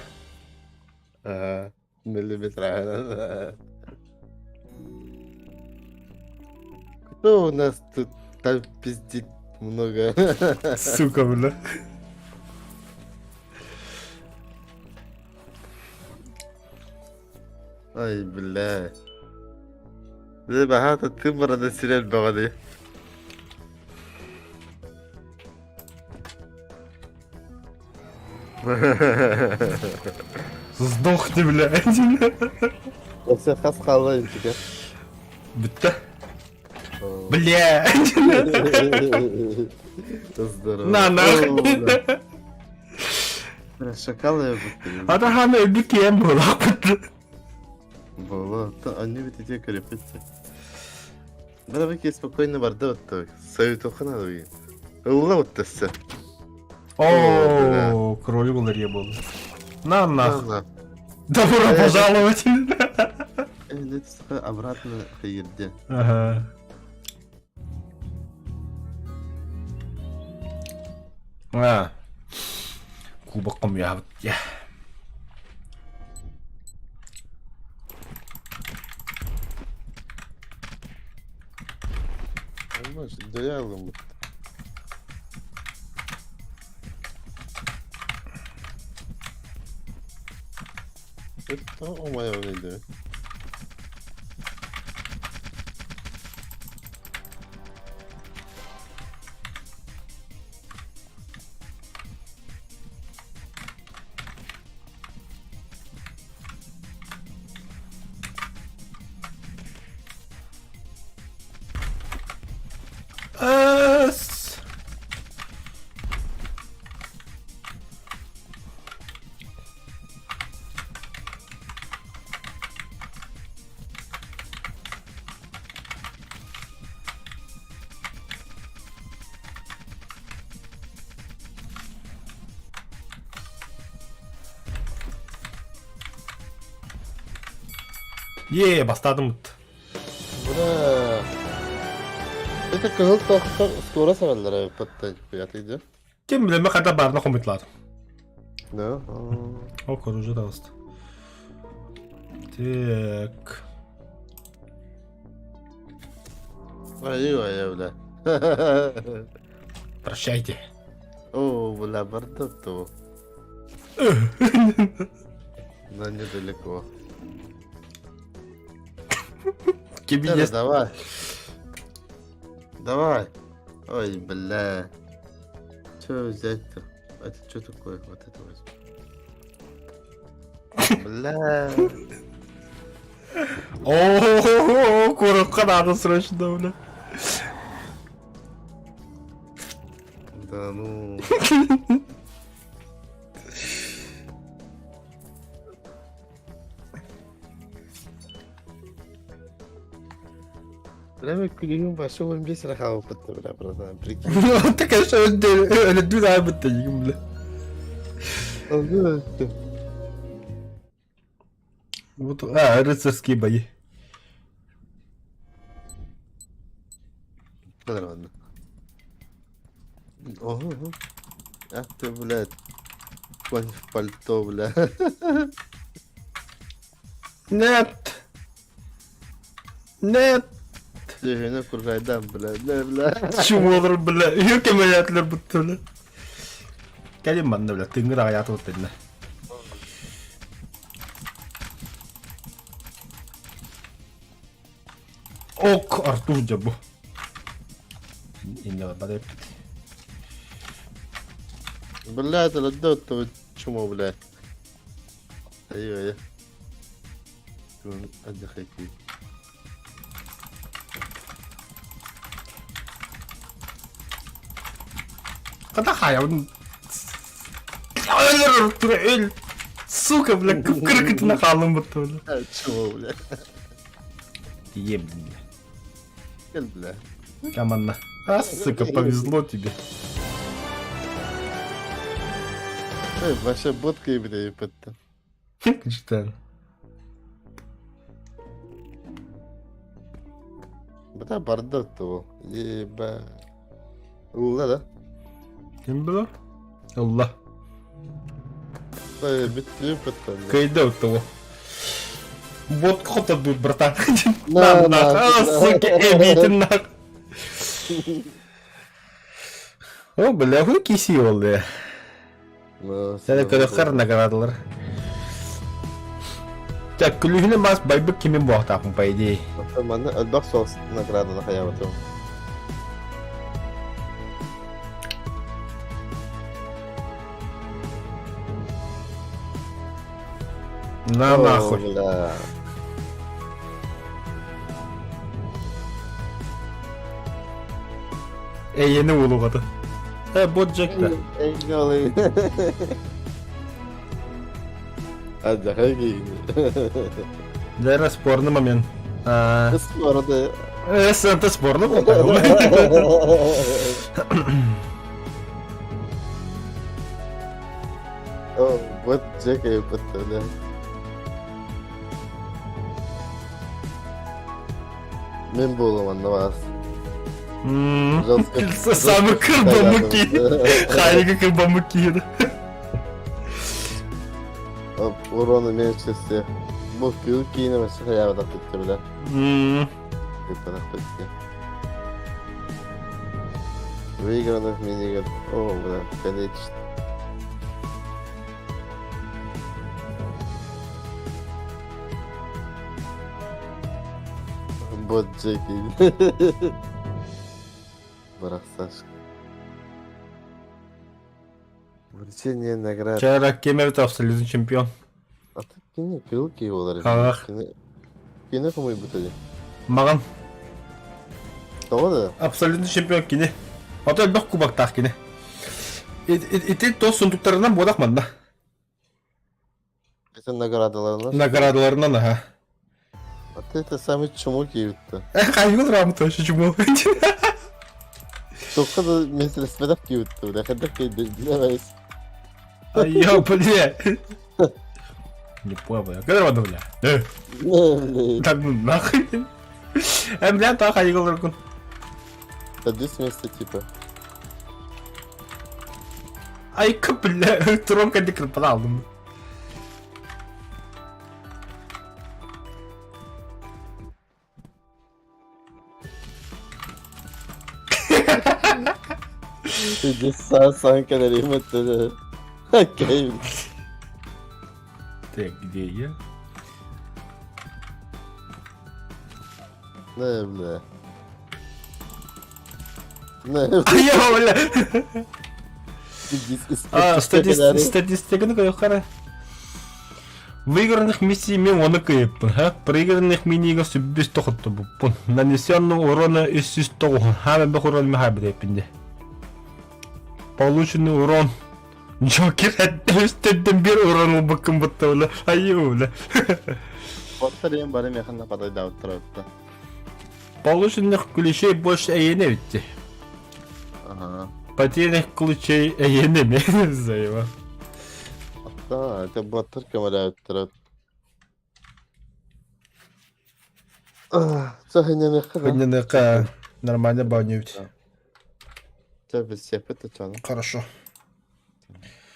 Ага, миллиметр. Кто у нас тут там пиздит много? Сука, бля. Ай, бля. Дьэ, баһаата тым барана сир элбэҕэ дии. Сдохни, блядь. Өссө хас хаалла интигэ? Бүттэ. Бля. Здорово. На нахуй. Бля, шакал я бутты. Ата хана өлбүт киэн буолаахпыт. Буолла, они ведь ити крепится. Бля, спокойно барда вот Советуха надо уйти. Ылла вот өссө. О, кролик уларье был. На нах. Добро пожаловать. Обратно хайырде. Ага. А. Кубок хомуйаабыт. Дөйө ылыммыт. Тоҕо умайабын өйдөбүн. Эс. Е, бастадым. Бра. Это кыһыл тохтор скоро сабаллара патта пятый Ким билеме хата барна хомутлар. Да. О, уже даст. Так. Ай, ай, бля. Прощайте. О, бля, бардак то. Но недалеко. Кибинес. Давай. Давай. Ой, бля. Что взять-то? Это что такое? Вот это возьму. Бля. О, курокка надо срочно, бля. Да ну. Бля, мен күлүгүм башы 15 эрэ хаалбыт бля, братан, прикинь. Ты, конечно, өлөддүү даабыт дегин, бля. Вот, а, рыцарские бои. Ладно. Ого. Ах ты, блядь. Конь в пальто, бля. Нет! Нет! Дьүһүнэ куржайдан, бля, бля, бля. Чумолор, бля. Ее кемеятлер бутты, бля. Кэлин манна, бля, тыҥыр аҕыйаата бутты Артур дьэ бу. Иннэ барбат эппит. Блядь, это чмо, блядь. Ай-ай. Отдыхайте. Хата хайабын Сука, бля, кып-кыркытына хаалым бутта, бля. Чего, бля? Ем, бля. Кэл, бля. Каманна. А, сука, повезло тебе. Эй, вообще ботка бля, епетте. Читаю. Бля, бардак то. Еба. Ылла да. Ким было? Ылла. Эй, бүттү епетте. Кыйда того. Вот кто тут, братан. На, на, а, сука, эбитин нах. О, бля, хуй киси ол, бля. Сәне көрөххөр наградалар. Так, күлүһүнэ мас байбыт кимин буохтаахпын, по идее. Манна элбэх соус награданы хайабытым. На нахуй. Бля. Эйени уулугата. Э, бот Джек да. Эй, Адьяхай киһини. Дэрэ спорный момент. Спорды. Это спорно был. О, вот Джек и да. Мин буолуом онно баас. Самый кырбамыки. Хайга кырбамыки. Урона меньше всех. Бу күл киинэ вообще хайаабатах бүттэ бile. Ыппатах бүттэ. Выигранных мини-игр. О, бля, конечно. Бот Джеки. Барахсашка. Вручение наград. Чара кемер абсолютный чемпион. А ты кини пилки олар. Халах. Кини кумуйбут edi. Маған Тоҕо да? абсолютный чемпион кини. Ото элбэх кубоктаах кини. Ити тос сундуктарынан буолах манна. Это наградаларынан. Наградаларынан аха. А ты это самый чмо киевитті. Хайгыл рамы тоже чмо. Тоққа да меселеспедақ киевитті. Бля, хадақ кейді. Билемейс. Я, бля. Не понял, бля. Когда бля? Так, ну нахуй. Бля, та хайгыл рукун. Садись вместо типа. Айка, бля, тромка дикрпала алдым. Иди сан кэлэр Окей. Так, где я? Не, бля. Не, Я, бля. А, статистиканы көрөххө Выигранных миссий мен оны кыйыппын, ха? Проигранных мини-игр сүббүс тохоттобуппун. Нанесенного урона 309. Ха, мен урон мен хайбыдэппин де. Полученный урон. Джокер үстөттен бир урон ылбыккын бутта бля. Айыы бля. Боттар бары механна падайдаабыттар. Полученных ключей больше эйене битти. Ага. Потерянных ключей эйене мен заеба. Да, это боттар көмөлөөбүттэр. Сахиняныкка. Нормально бауньют. Чэ, билсиэхпит да Хорошо.